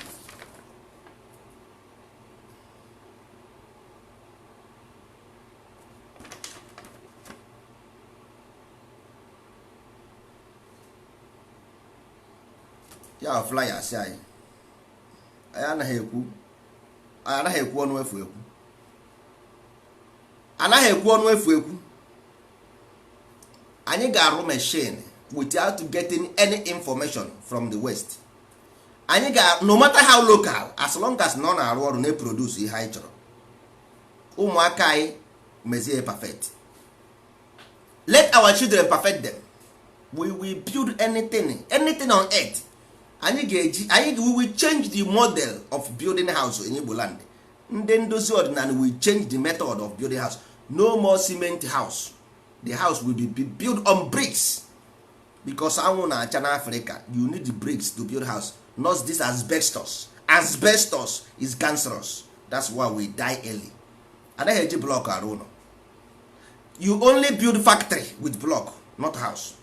Ya flyers anyị, anyị anaghị ekwu, anyị anaghị ekwu ọnụ efu ekwu, anaghị ekwu ọnụ efu ekwu. Anyị ga-arụ machine without getting any information from the West. Anyị ga, no matter how local, as long as na ọ na-arụ ọrụ, na-eproduce ihe anyị chọrọ, ụmụaka anyị mezie perfect. Let our children perfect them. We will build anything, anything on earth. Anyị ga-eji anyị, we will change the model of building house in Igbo land. Ndị ndozi ọdịnala will change the method of building house. No more cement house. The house will be built on bricks, because anwụ na-acha n'Africa. You need the bricks to build house, not this asbestos. Asbestos is cancerous. That's why we die early. Anaghị eji block arụ ụlọ. You only build factory with block, not house.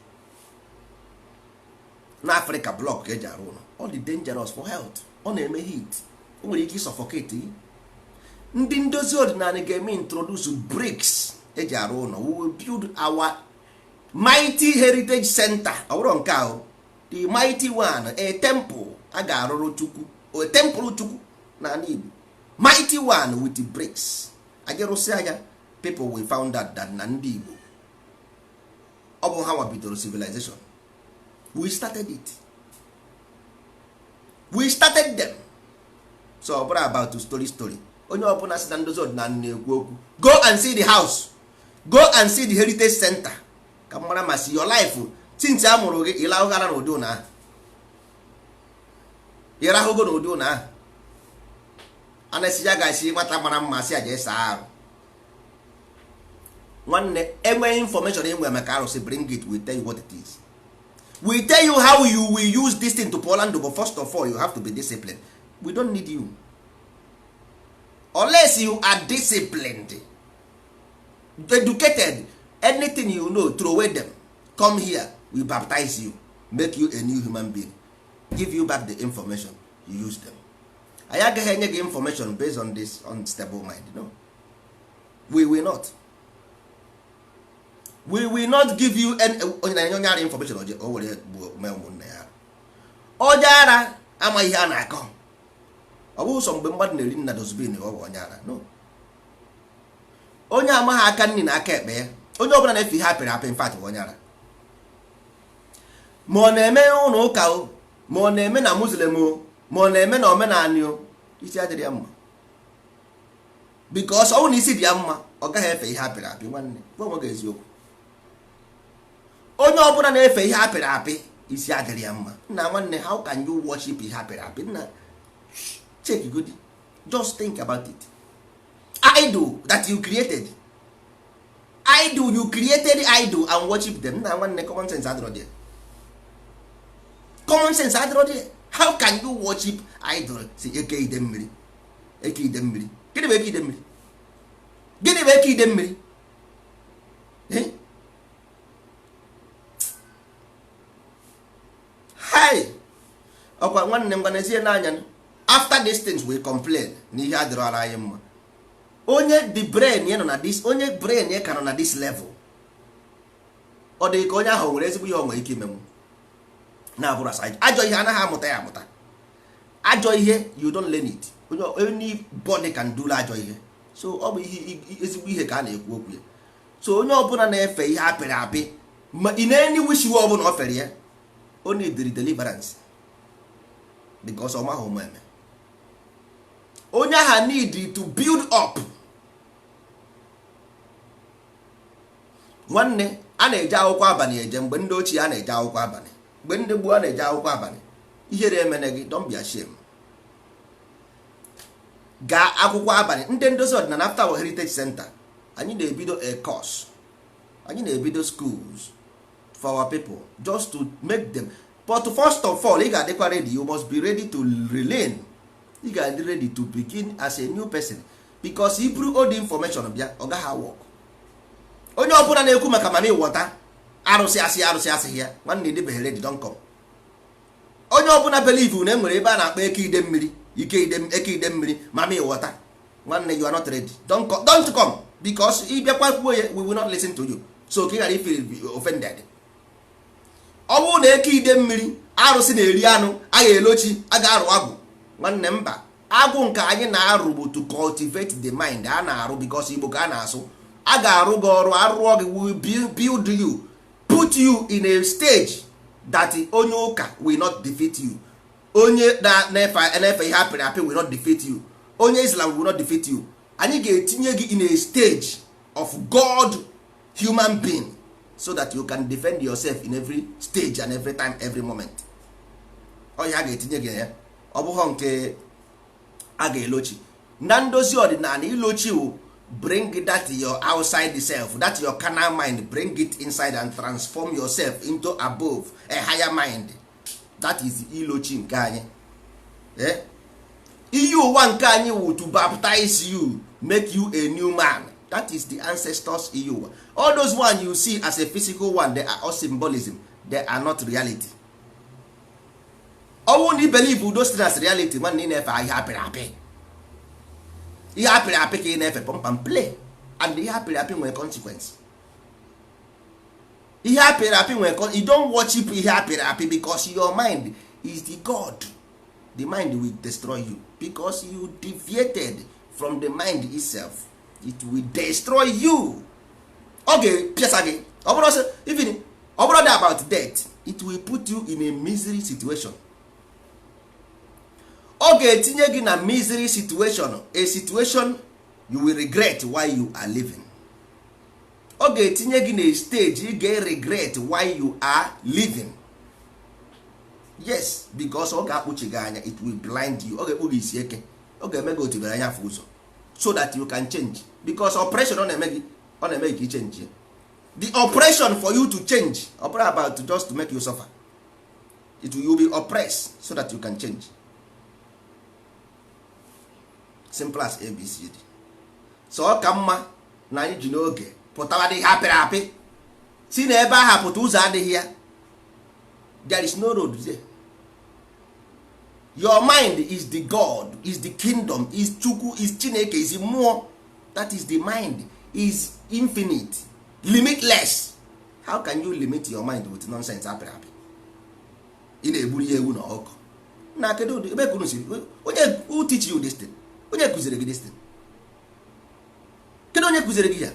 N'Africa, block ka eji arụ ụlọ. Ọ dị dangerous for health. Ọ na-eme heat, o nwere ike suffocate gị. Ndị ndozi ọdịnala ga-eme introduce bricks eji arụ ụlọ. We will build our mighty heritage center. Ọ bụrụ nke ahụ, the mighty one, a temple a ga-arụrụ Chukwu, a temple Chukwu n'ala Igbo, mighty one with the bricks. Anyị rụsịa ya, people will found out that na ndị Igbo, ọ bụ ha nwa bidoro civilization. We started it, we started them. So ọ bụrụ about story story, onye ọbụla si na ndozi ọdịnala na-ekwu okwu, go and see the house, go and see the heritage center, ka mara ma si your life since a mụrụ gị, ịlahụgara n'ụdị ụlọ ahụ, ịrahụgo n'ụdị ụlọ ahụ. A na-esi ya ga-esi nwata mara mma si aja ịsa arụ. Nwanne, enweghị information enwe maka arụsị, bring it. We tell you what it is. We tell you how you will use this thing to pụọla ndụ. But first of all, you have to be disciplined. We don't need you unless you are disciplined, educated. Anything you know, throw away them. Come here, we baptize you, make you a new human being, give you back the information, you use them. Anyị agaghị enye gị information based on this unstable mind. No, we will not, we will not give you any. Onye na-enye onye ara information, oje o were gbuo mee ụmụnne ya. Onye ara ama ihe a na-akọ. Ọ bụghị sọ mgbe mmadụ na-eri nna dustbin ọ bụ onye ara. No, onye amaghị aka nri na aka ekpe ya, onye ọbụla na-efe ihe apịrị apị, in fact, bụ onye ara. Ma ọ na-eme ụlọ ụka o, ma ọ na-eme na Muslim o, ma ọ na-eme na omenanị o, isi adịrị ya mma, because ọ bụrụ na isi dị ya mma, ọ gaghị efe ihe apịrị apị. Nwanne, gwa onwe gị eziokwu. Onye ọbụla na-efe ihe apịrị apị, isi adịrị ya mma. Nna nwanne, how can you worship ihe apịrị apị? Nna, check good, just think about it. Idol that you created. Idol, you created idol and worship them. Na nwanne, common sense adịrọ there. Common sense adịrọ there. How can you worship idol? Si eke ide mmiri, eke ide mmiri. Gịnị bụ eke ide mmiri? Gịnị bụ eke ide mmiri? Eh? Hi, ọkwa nwanne m, gwanezie n'anya. After these things we complain na ihe adịrọ ara anyị mma. Onye the brain ya nọ na this, onye brain ya ka nọ na this level, ọ dị ka onye ahụ nwere ezigbo ihe ọ nwere ike imenwu na-abụrụ asa ajọ ihe. Anaghị amụta ya amụta. Ajọ ihe, you don't learn it. Onye, anybody can do ajọ ihe. So ọ bụ ihe ezigbo ihe ka a na-ekwu okwu ya. So onye ọbụla na-efe ihe apịrị apị, ma ị na-eni wish ọbụla o fere ya, o need deliverance, because ọ maghị ụmụ eme. Onye agha need to build up. Nwanne, a na-eje akwụkwọ abalị eje. Mgbe ndị ochie, a na-eje akwụkwọ abalị. Mgbe ndị gboo, a na-eje akwụkwọ abalị. Ihere emene gị. Don't be ashamed. Gaa akwụkwọ abalị. Ndị ndozi ọdịnala, after our heritage center, anyị na-ebido a course, anyị na-ebido schools for our people, just to make them. But first of all, ị ga-adịkwa ready. You must be ready to relearn. Ị ga-adị ready to begin as a new person, because iburu old information bịa, ọ gaghị work. Onye ọbụla na-ekwu maka mami wọta, arụsị, asị arụsị, asịghị ya, nwanne, ịdịbeghị ready. Don't come. Onye ọbụla believe na e nwere ebe a na-akpọ eke ide mmiri, ike ide, eke ide mmiri, mami wọta, nwanne, you are not ready. Don't come, don't come, because ịbịakwa kwuo ya, we will not listen to you. So ka ị ghara ifeel offended. Ọ bụrụ na eke ide mmiri, arụsị na-eri anụ, a ga-elochi, a ga-arụ agwụ, nwanne, mba. Agwụ nke anyị na-arụ bụ to cultivate the mind. A na-arụ because Igbo ka a na-asụ. A ga-arụ gị ọrụ, arụọ gị, will build you, put you in a stage that onye ụka will not defeat you, onye na-efe ihe apịrị apị will not defeat you, onye Islam will not defeat you. Anyị ga-etinye gị in a stage of God human being, so that you can defend yourself in every stage and every time, every moment. Ọ ya a ga-etinye gị ya. Ọ bụghọ nke a ga-elochi na ndozi ọdịnala. Ilochi wụ bring that your outside self, that your carnal mind, bring it inside and transform yourself into above, a higher mind. That is ilochi nke anyị. Eh? Iyi ụwa nke anyị wụ to baptize you, make you a new man. That is the ancestors iyi ụwa. All those one you see as a physical one, they are all symbolism, they are not reality. Ọnwụ na i believe those things as reality, nwanne, ị na-efe ihe apịrị apị. Ihe apịrị apị ka ị na-efe, pump and play. And ihe apịrị apị nwere consequence. Ihe apịrị apị nwere you don't worship ihe apịrị apị, because your mind is the god. The mind will destroy you, because you deviated from the mind itself. It will destroy you. Ọ ga-epiasa gị. Ọ bụrụ sị, even ọ bụrụ dị about death, it will put you in a misery situation. Ọ ga-etinye gị na misery situation, a situation you will regret why you are living. Ọ ga-etinye gị na stage ị ga-regret why you are living. Yes, because ọ ga-akpụchi gị anya. It will blind you. Ọ ga-ekpu gị isi eke. Ọ ga-eme gị otibere anya afọ ụzọ, so that you can change, because operation ọ na-eme gị, ọ na-eme gị ka ị change. The operation for you to change, ọ bụrụ about just to make you suffer, it will, you be oppressed so that you can change. Simple as ABCD. So ọ ka mma na anyị ji n'oge pụtawa dị ihe apịrị apị, si na ebe ahụ pụta. Ụzọ adịghị ya. There is no road there. Your mind is the god, is the kingdom, is Chukwu, is Chineke, is mmụọ. That is the mind, is infinite, limitless. How can you limit your mind with nonsense apịrị apị? Ị na-egburu ya ewu na ọkụ na kedu ụdị ebe kunu si? Onye who teach you this thing? Onye kụziri gị this thing? Kedu onye kụziri gị ya?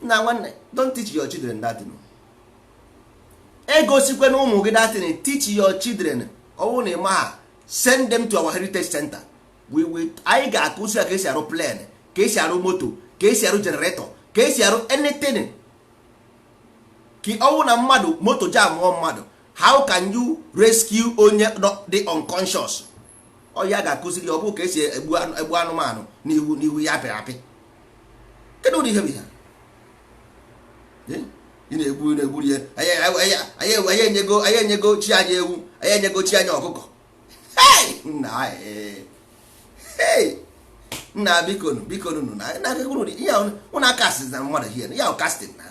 Na nwanne, don't teach your children that thing. Egosikwe na ụmụ gị that thing. Teach your children. Ọ bụrụ na ị ma ha, send them to our heritage center. We will, anyị ga-akụzi ya ka esi arụ plane, ka esi arụ moto, ka esi arụ generator, ka esi arụ anything. Ka ọ bụrụ na mmadụ moto jam mụọ mmadụ, how can you rescue onye dị unconscious? Ọ ya ga-akụziri ya. Ọ bụ ka esi egbu anụmanụ n'ihu n'ihu ya apịrị apị. Kedu ụdị ihe bụ ihe ị na-egbu na-egburu ya? Anyị enyego chi anyị ewu, anyị enyego chi anyị ọkụkọ. Nna, bikonu, bikonu, na ụnụ akasị na mmadụ hie ya casting na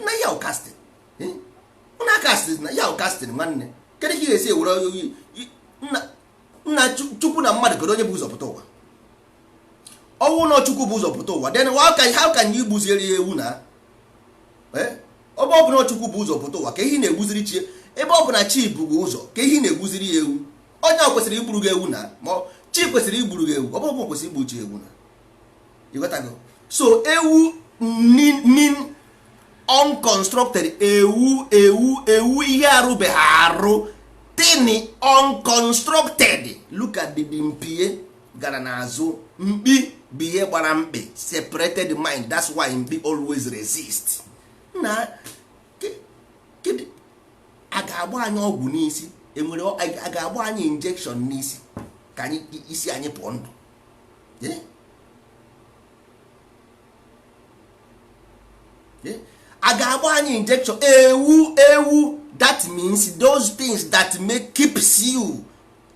na ya casting, ụnụ akasị na ya casting. Nwanne, kedu ka ị ga-esi ewere nna Chukwu na mmadụ? Kedu onye bụ ụzọ pụta ụwa? Ọnwụ na Chukwu bụ ụzọ pụta ụwa, then how can you gbuziere ya ewu? Na ebe ọ bụ na Chukwu bụ ụzọ pụta ụwa, ka ihe na-egbuziri chi? Ebe ọ bụ na chi bụ ụzọ, ka ihe na-egbuziri ya ewu? Onye ọ kwesịrị igburu gị ewu na ma chi kwesịrị igburu gị ewu, ọ bụrụ kwesịrị igbu chi ewu na ịghọtago. So ewu mean unconstructed. Ewu, ewu, ewu, ihe arụbeghị arụ, tiny, unconstructed. Look at the mpie gara n'azụ. Mkpi bụ ihe gbara mkpi, separated mind. That's why mkpi always resist. Na a ga-agba anyị ọgwụ n'isi, enwere a ga-agba anyị injection n'isi ka anyị isi anyị pụọ ndụ. A ga-agba anyị injection. Ewu, ewu, that means those things that make keeps you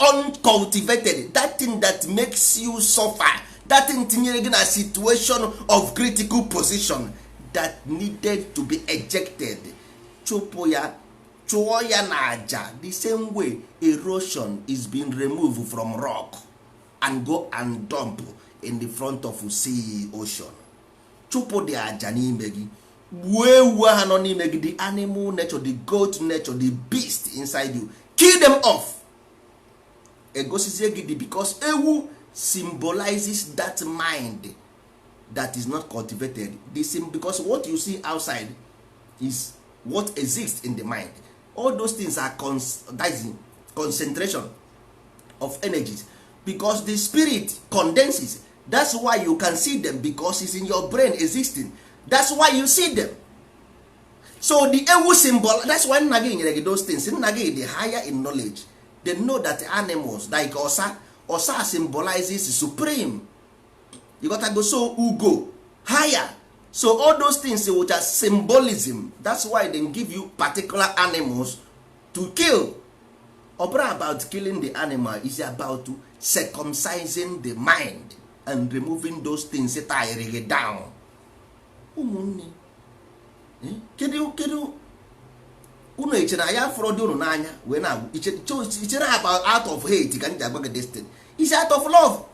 uncultivated, that thing that makes you suffer, that thing tinyere gị na situation of critical position that needed to be ejected. Chụpụ ya, chụọ ya na aja. The same way erosion is being removed from rock and go and dump in the front of sea, ocean. Chụpụ dị aja n'ime gị, gbuo ewu ahụ nọ n'ime gị, the animal nature, the goat nature, the beast inside you, kill them off. Egosizie gị dị, because ewu symbolizes that mind that is not cultivated. The same, because what you see outside is what exists in the mind. All those things are concentration of energies, because the spirit condenses. That's why you can see them, because it's in your brain existing. That's why you see them. So the ewu symbol, that's why nna gị nyere gị those things. Nna gị dị higher in knowledge. They know that animals like ọsa, ọsa symbolizes supreme. You got to go. So ugo higher. So all those things which are symbolism, that's why they give you particular animals to kill. Ọ bụrụ about killing the animal, is about to circumcising the mind and removing those things tire gị down. Ụmụnne, kedu unu echere anyị afọrọ dị unu n'anya wee na ichere about out of hate ka m ji agwa gị this thing? Is out of love.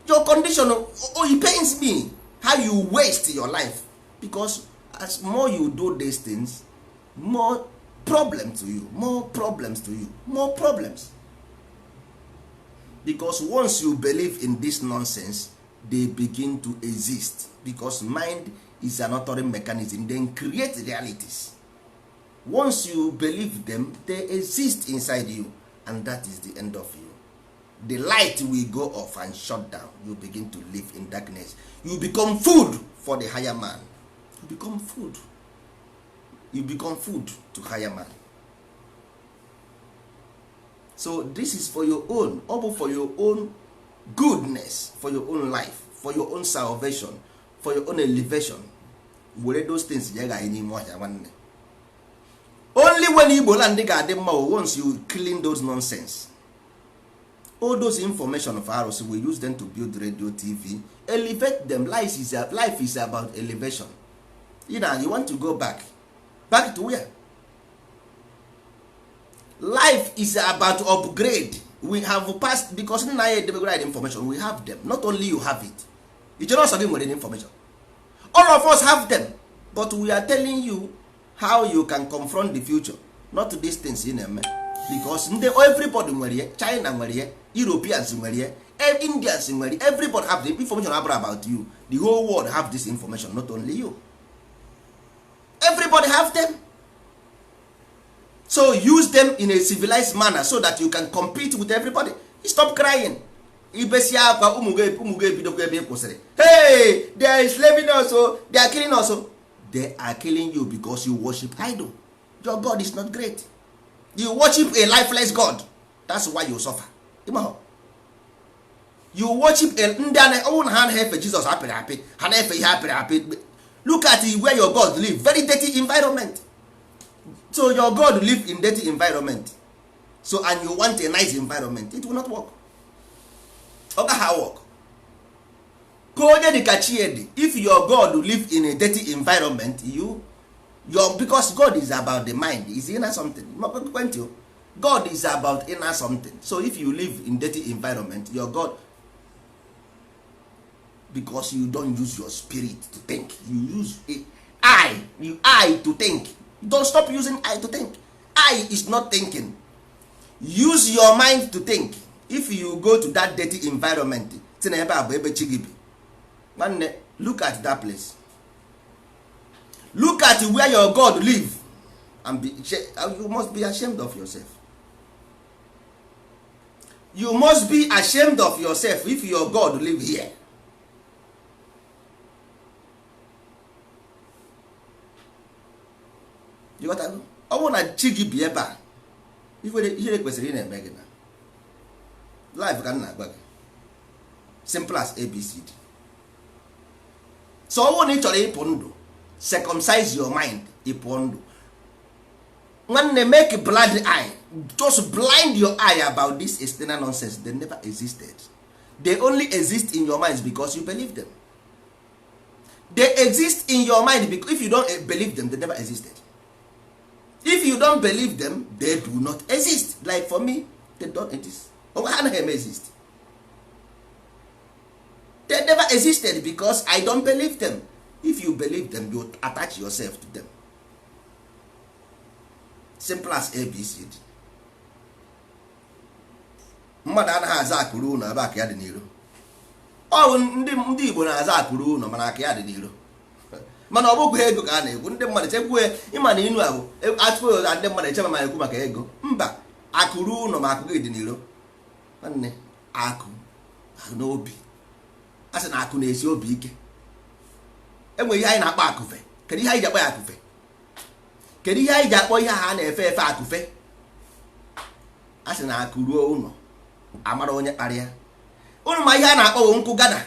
Your condition, oh, it pains me how you waste your life, because as more you do these things, more problem to you, more problems to you, more problems. Because once you believe in this nonsense, they begin to exist, because mind is an authoring mechanism, then create realities. Once you believe them, they exist inside you, and that is the end of you. The light will go off and shut down. You begin to live in darkness. You become food for the higher man. You become food. You become food to higher man. So this is for your own, ọ bụ for your own goodness, for your own life, for your own salvation, for your own elevation. Were those things je ga anyị n'ime ọhịa, nwanne. Only when Igbo land ga-adị mma, once you clean those nonsense, all those information of arụsị, we use them to build radio, TV, elevate them. Life is about elevation. You know, you want to go back, back to where? Life is about upgrade. We have passed, because nna ya edebegoro anyị information. We have them. Not only you have it, ichere ọsọ gị nwere information. All of us have them, but we are telling you how you can confront the future, not these things ị na-eme. Because ndị everybody nwere ya, China nwere ya, Europeans nwere ya, Indians nwere ya, everybody have the information abụrụ about you. The whole world have this information, not only you. Everybody have them. So use them in a civilized manner so that you can compete with everybody. Stop crying. Ibesi akwa, ụmụ gị ebidokwa ebe ị kwụsịrị. Hey, they are slaving us o, they are killing us o. They are killing you because you worship idol. Your god is not great. You worship a lifeless god. That's why you suffer. Ịmahọ? You worship ndị a ọnwụ na ha anaghị efe Jizọs apịrị apị, ha na-efe ihe apịrị apị. Look at where your God live, very dirty environment. So your God live in dirty environment, so and you want a nice environment, it will not work. Ọ gaghị work. Ka onye dị ka chi if your God live in a dirty environment, you your, because God is about the mind, is inner something. God is about inner something. So if you live in dirty environment, your God, because you don't use your spirit to think, you use a eye, you eye to think. Don't stop using eye to think. Eye is not thinking. Use your mind to think. If you go to that dirty environment, si na ebe a bụ ebe chi gị bi, nwanne, look at that place, look at where your God live and be, you must be ashamed of yourself. You must be ashamed of yourself if your God live here. Ọ bụrụ na chi gị bi ebe a, ihere kwesịrị ị na-eme gị na life ka m na-agwa gị, simple as ABCD. So ọ bụrụ na ị chọrọ ịpụ ndụ, circumcise your mind, ịpụọ ndụ. Nwanne, make blind eye, just blind your eye about this external nonsense. They never existed. They only exist in your minds because you believe them. They exist in your mind because if you don't believe them, they never existed. If you don't believe them, they do not exist. Like for me, they don't exist. Ha anaghị eme exist. They never existed because I don't believe them. If you believe them, you attach yourself to them. Simple as ABCD. Mmadụ anaghị aza akụrụ ụlọ ebe aka ya dị n'iro. Ọ bụ ndị Igbo na-aza akụrụ ụlọ, mana aka ya dị n'iro. Mana ọ bụghị ego ka a na-ekwu. Ndị mmadụ chekwue ịma na inu ahụ atụpụ na ndị mmadụ echebe ma ekwu maka ego. Mba, akụrụ ụlọ ma akụ gị dị n'iro. Nwanne, akụ n'obi, a sị na akụ na-esi obi ike. Enwere ihe anyị na-akpọ akụfe. Kedu ihe anyị ji akpọ ya akụfe? Kedu ihe anyị ji akpọ ihe a na-efe efe akụfe? A sị na akụ ruo ụlọ, amara onye kpara ya. Ụnụ ma ihe a na-akpọ bụ nkụ gada.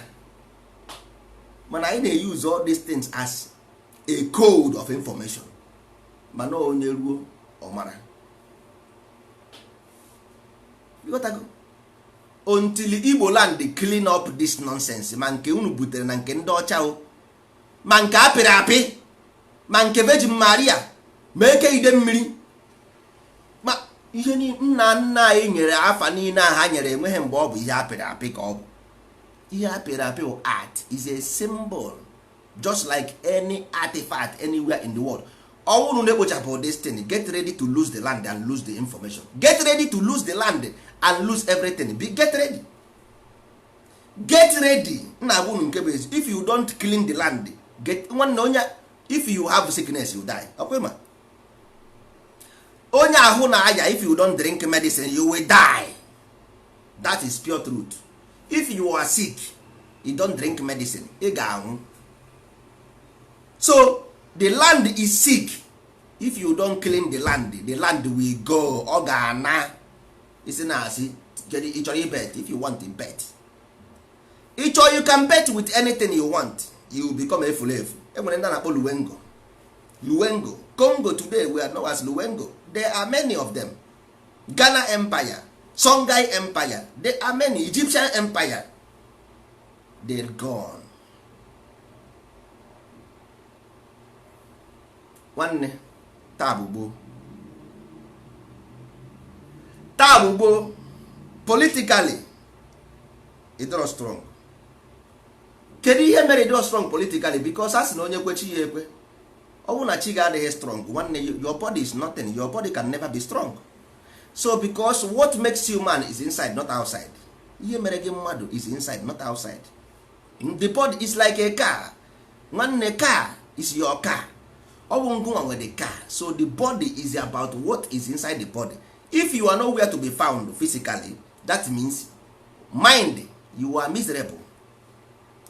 Mana anyị na-use all these things as a code of information. Mana onye ruo ọmara. Until Igbo land clean up this nonsense, ma nke unu butere na nke ndị ọcha o, ma nke apịrị apị, ma nke Virgin Maria, ma eke ide mmiri, ma ihe nna nna anyị nyere afa niile a ha nyere, enweghị mgbe ọ bụ ihe apịrị apị ka ọ bụ. Ihe apịrị apị bụ art, is a symbol, just like any artifact anywhere in the world. Ọ bụrụ na ekpochapụ this thing, get ready to lose the land and lose the information. Get ready to lose the land and lose everything. Be get ready, get ready. Nna agwa unu nke bụ ezi, if you don't clean the land, get nwanne onye, if you have sickness, you die. Ọkwa ma onye ahụ na-aya, if you don't drink medicine, you will die. That is pure truth. If you are sick, you don't drink medicine, ị ga-anwụ. So the land is sick. If you don't clean the land, the land will go. Ọ ga-ana isi na asị ị chọrọ ibet. If you want to bet, ị chọrọ, you can bet with anything you want. You will become efulefu. Enwere ndị a na-akpọ Luwengo. Luwengo Congo today we are known as Luwengo. There are many of them. Ghana Empire, Songhai Empire, there are many. Egyptian Empire, they're gone. Nwanne, taa bụ gboo, taa bụ gboo. Politically ịdọrọ strong. Kedu ihe mere ịdọrọ strong politically? Because a sị na onye kwe chi ya ekwe. Ọ bụrụ na chi gị adịghị strong, nwanne, your body is nothing. Your body can never be strong. So because what makes you man is inside, not outside. Ihe mere gị mmadụ is inside, not outside. The body is like a car. Nwanne, car is your car. Ọ bụ ngụnwa nwe the car. So the body is about what is inside the body. If you are nowhere to be found physically, that means mind, you are miserable.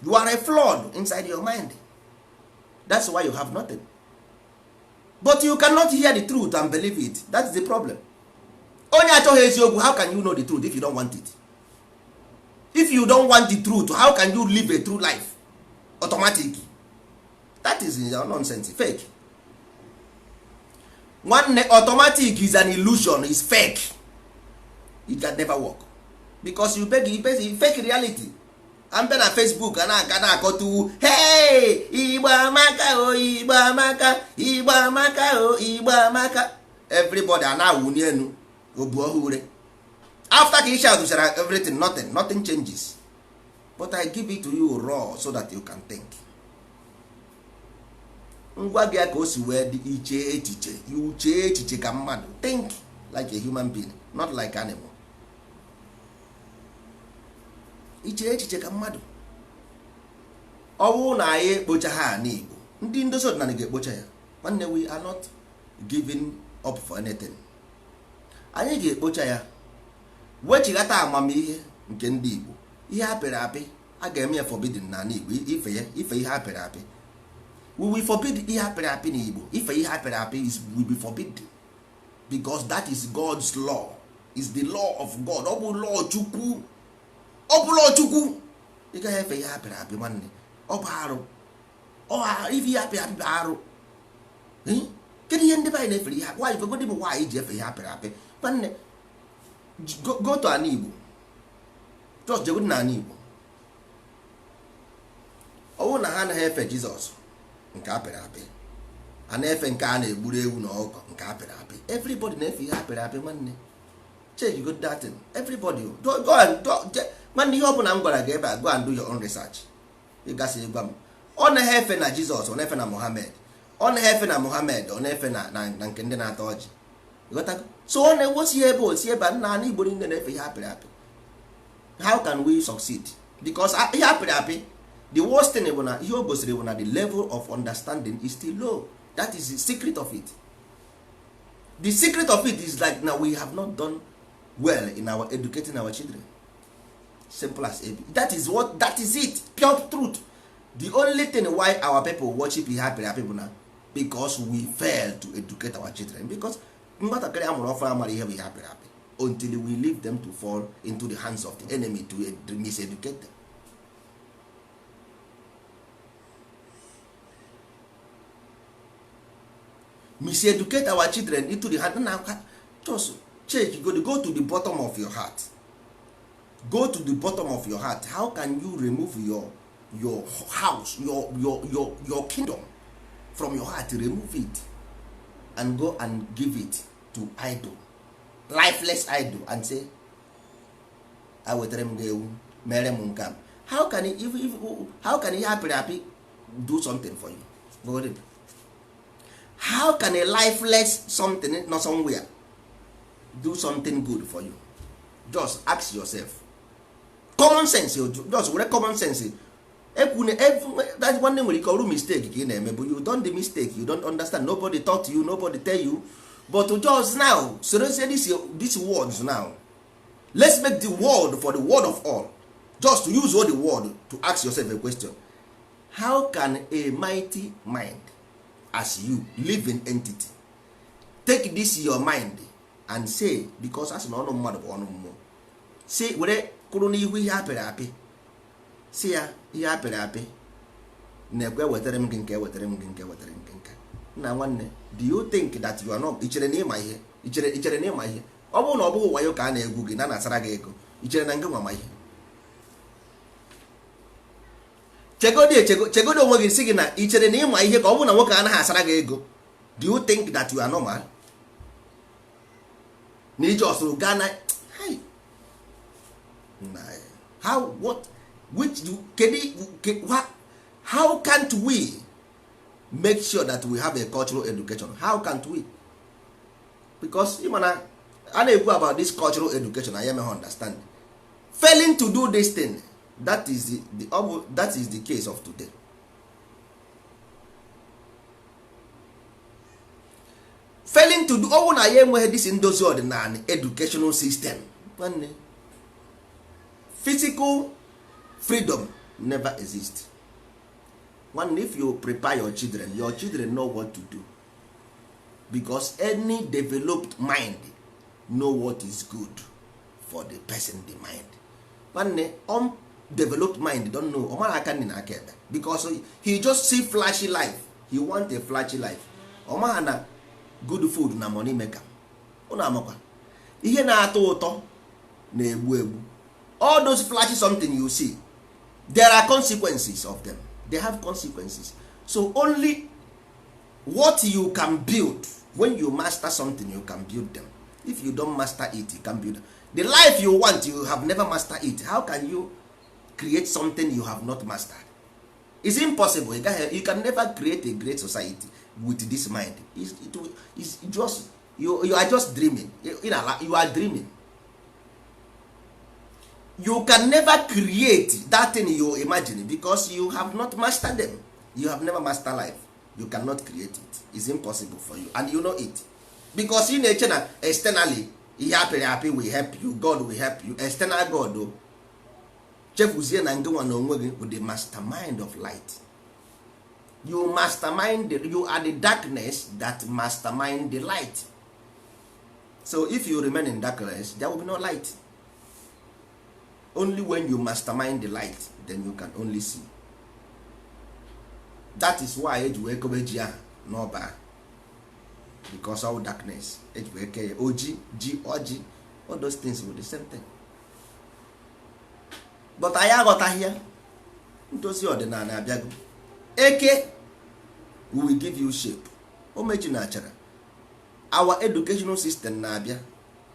You are a flood inside your mind. That's why you have nothing. But you cannot hear the truth and believe it. That's the problem. Onye achọghị eziokwu, how can you know the truth if you don't want it? If you don't want the truth, how can you live a true life? Automatic. That is nonsense, fake. Nwanne, automatic is an illusion, is fake. It can never work because you beg, you beg fake reality. Ambịa na Facebook a na-aga na-akọtu, hey, Igbo amaka o, Igbo amaka, Igbo amaka o, Igbo amaka. Everybody a na-awụni enu obu ọhụrụ after ka isha dụchara everything, nothing, nothing changes. But I give it to you raw so that you can think. Ngwa gị ka o si wee dị iche echiche, you chee echiche ka mmadụ, think like a human being, not like animal. Iche echiche ka mmadụ. Ọ bụrụ na anyị ekpocha ha n'Igbo, ndị ndozi ọdịnala ga-ekpocha ya. Nwanne, we are not giving up for anything. Anyị ga-ekpocha ya, wechighata amamihe nke ndị Igbo. Ihe apịrị apị a ga-eme ya forbidden n'ala Igbo. Ife ya, ife ihe apịrị apị, we will forbid ihe apịrị apị n'Igbo. Ife ihe apịrị apị is will be forbidden because that is God's law, is the law of God. Ọ bụ law Chukwu, ọ bụ law Chukwu. Ị gaghị efe ihe apịrị apị, nwanne. Ọ bụ arụ. Ife ihe apịrị apị bụ arụ. Kedu ihe ndị be anyị na-efere ihe nwaanyị fegodi bụ nwaanyị ji efe ihe apịrị apị? Nwanne, go to ana Igbo, just jegodi na ana Igbo. Ọ bụrụ na ha anaghị efe Jizọs nke apịrị apị, a na-efe nke a na-egburu ewu na ọkụkọ nke apịrị apị. Everybody na-efe ihe apịrị apị, nwanne. Change go that thing. Everybody go and do. Nwanne, ihe ọ bụla m gwara gị ebe a, go and do your own research. Ịgasị gwa m, ọ naghị efe na Jizọs, ọ na-efe na Mohammed, ọ naghị efe na Mohammed, ọ na-efe na nke ndị na-ata ọjị. Ịghọtago? So ọ na-ewosi ebe o si ebe a nna ana Igbo niile na-efe ihe apịrị apị. How can we succeed? Because ihe apịrị apị, the worst thing bụ na ihe o gosiri bụ na the level of understanding is still low. That is the secret of it. The secret of it is like now we have not done well in our educating our children. Simple as ab. That is what, that is it, pure truth. The only thing why our people worship ihe apịrị apị bụ na because we fail to educate our children, because nwatakịrị amụrụ ọfụrụ amara ihe bụ ihe apịrị apị until we leave them to fall into the hands of the enemy to miseducate them. Miseducate our children into the hand. Na just check, go to the bottom of your heart. Go to the bottom of your heart. How can you remove your house, your kingdom from your heart? Remove it and go and give it to idol, lifeless idol, and say, a wetara m gị ewu, mere m nke a. How can if, how can ihe apịrị apị do something for you? Go ahead. How can a lifeless something not somewhere do something good for you? Just ask yourself. Common sense, just were common sense. Ekwune that nwanne nwere ike ọrụ mistake ka ị na-eme, but you don't the mistake, you don't understand, nobody taught you, nobody tell you. But just now, sorozie this words now, let's make the world for the word of all. Just to use all the word to ask yourself a question. How can a mighty mind as you, living entity, take this your mind and say, because asị na ọnụ mmadụ bụ ọnụ mmụọ, si were kwụrụ n'ihu ihe apịrị apị, si ya ihe apịrị apị na-ekwe, wetara m gị nke, wetara m gị nke, wetara m gị nke. Nna nwanne, do you think that you are not, ichere na ịma ihe, ichere na ịma ihe? Ọ bụrụ na ọ bụghị wayo ka a na-egwu gị na na-asara gị ego, ichere na ngị nwa ma ihe? Chegodi, chegodi onwe gị, si gị na ichere na ịma ihe, ka ọ bụrụ na nwoke anaghị asara gị ego. Do you think that you are normal na ije ọsụrụ gaa na Hai. Nna ya. How, what, which, kedu how can't we make sure that we have a cultural education? How can't we? Because ị ma na a na-ekwu about this cultural education, anyị emeghị understand. Failing to do this thing, that is the, ọ bụ that is the case of today. Failing to do ọwụ na ya enweghị this ndozi ọdịnala educational system, nwanne, physical freedom never exist. Nwanne, if you prepare your children, your children know what to do, because any developed mind know what is good for the person. The mind, Nwanne, undeveloped mind don't know, ọ mara aka nri na aka ekpe, because he just see flashy life. He want a flashy life. Ọ maha na good food na money maker. Ụnụ amakwa ihe na-atọ ụtọ na-egbu egbu. All those flashy something you see, there are consequences of them. They have consequences. So only what you can build, when you master something, you can build them. If you don't master it, you can build them. The life you want, you have never mastered it. How can you create something you have not mastered? It's impossible. You can never create a great society with this mind. It's just you are just dreaming. You are dreaming. You can never create that thing you imagine because you have not mastered them. You have never mastered life. You cannot create it. It's impossible for you, and you know it, because ị na-eche na externally ihe apịrị apị will help you. God will help you, external God o. Chefuzie na ngị nwa na onwe gị bụ the mastermind of light. You mastermind you are the darkness that mastermind the light. So if you remain in darkness, there will be no light. Only when you mastermind the light, then you can only see. That is why eji wee kobe ji ahụ n'ọba, because all darkness eji wee kee ya oji, ji, ọjị. All those things were the same thing, but anyị aghọtaghị ya. Ndozi ọdịnala abịago. Eke we will give you shape. Omeji na achara, our educational system na-abịa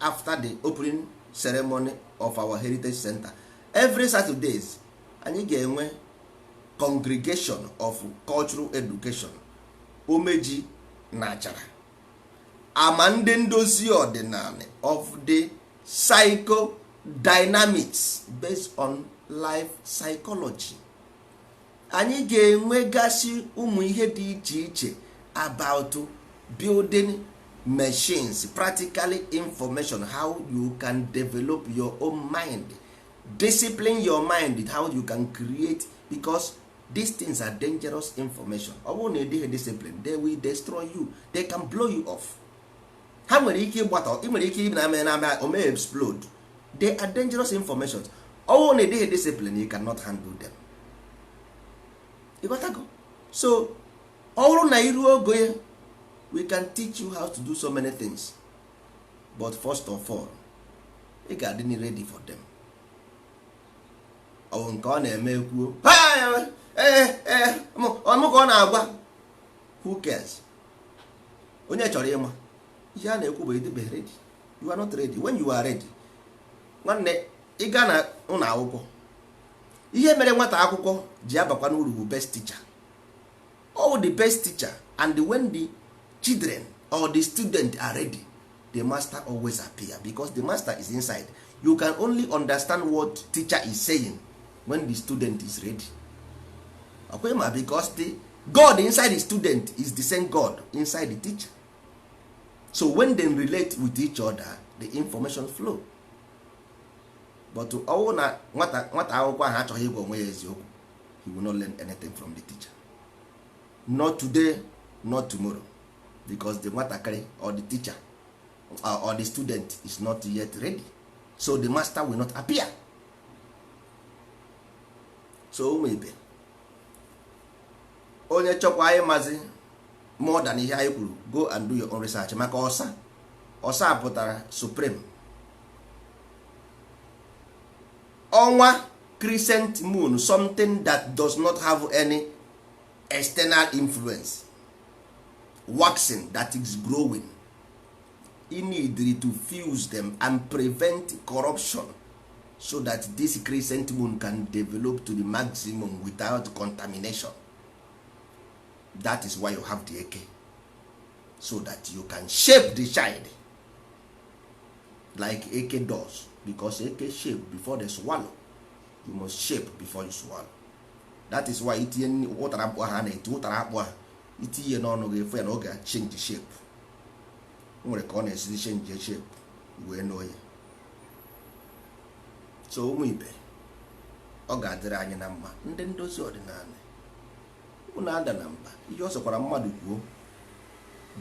after the opening ceremony of our heritage center. Every Saturdays anyị ga-enwe congregation of cultural education, omeji na achara, ama ndị ndozi ọdịnala of the psychodynamics based on life psychology. Anyị ga-enwegasị ụmụ ihe dị iche iche about building machines, practically information, how you can develop your own mind, discipline your mind, how you can create, because these things are dangerous information. Ọ bụrụ na ịdịghị discipline, they will destroy you. They can blow you off. Ha nwere ike ịgbata, ị nwere ike na ame na ome explode. They are dangerous information. Ọ bụrụ na ịdịghị discipline, you cannot handle them. You got to go. So ọ bụrụ na iruo ogo ya, we can teach you how to do so many things, but first of all, ị ga-adị ready for them. Ọ bụ nke ọ na-eme ekwuo ọmụ ka ọ na-agwa. Who cares? Onye chọrọ ịma ihe a na-ekwu bụ ịdịbeghị ready. You are not ready. When you are ready, nwanne, ị gaa na ụlọ akwụkwọ, ihe mere nwata akwụkwọ ji abakwa n'uru bụ best teacher. All the best teacher, and when the children or the student are ready, the master always appear, because the master is inside. You can only understand what teacher is saying when the student is ready. Okay, ma, because the god inside the student is the same god inside the teacher. So when they relate with each other, the information flow. But ọwụ na nwata nwata akwụkwọ ahụ achọghị ịgwa onwe ya eziokwu, he will not learn anything from the teacher, not today, not tomorrow, because the nwatakịrị or the teacher or the student is not yet ready. So the master will not appear. So ụmụ ibe, onye chọkwa anyị mazi more than ihe anyị kwuru, go and do your own research, maka ọsa ọsa pụtara supreme ọnwa, crescent moon, something that does not have any external influence, waxing, that is growing. You need to fuse them and prevent corruption so that this crescent moon can develop to the maximum without contamination. That is why you have the eke, so that you can shape the child like eke does, because eke shape before they swallow. You must shape before you swallow. That is why itinye ụtara akpụ ahụ a na-eti ụtara akpụ ahụ, itinye n'ọnụ gị, efu ya na ọ ga-change shape. O nwere ka ọ na-esi change shape wee nụọ ya. So ụmụ ibe, ọ ga-adịrị anyị na mma. Ndị ndozi ọdịnala, unu ada na mba. Ihe ọ sọkwara mmadụ kwuo,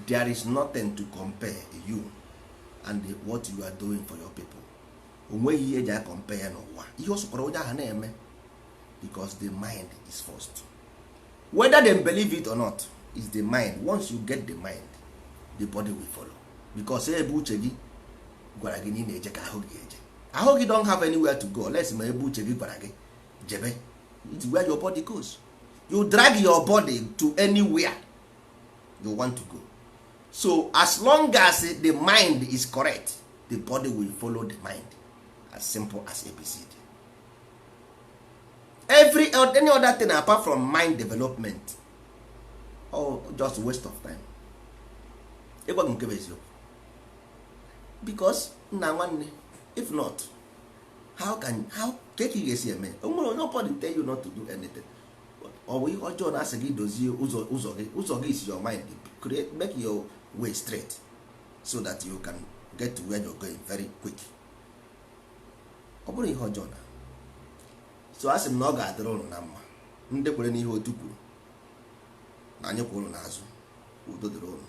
there is nothing to compare you and what you are doing for your people. O nweghị ihe eji acompare ya n'ụwa. Ihe ọ sọkwara onye ahụ na-eme, because the mind is first. Whether them believe it or not, is the mind. Once you get the mind, the body will follow, because ebe uche gị gwara gị na ị na-eje ka ahụ gị eje. Ahụ gị don't have anywhere to go unless ma ebe uche gị gwara gị jebe. It's where your body goes. You drag your body to anywhere you want to go. So as long as the mind is correct, the body will follow the mind. As simple as ABCD. Every any other thing apart from mind development, oh, just waste of time. Ịgwa gị nke bụ eziokwu, because nna nwanne, if not, how can how ka ị ga-esi eme? O nwere onye nobody tell you not to do anything. Ọ bụ ihe ọjọọ na-asị gị dozie ụzọ, ụzọ gị, ụzọ gị is your mind. Create, make your way straight so that you can get to where you're going very quick. Ọ bụrụ ihe ọjọọ na so a sị m na ọ ga-adịrị ụnụ na mma, ndị kwere n'ihe otu kwuru na anyị kwụrụ n'azụ. Udo dịrị ụnụ.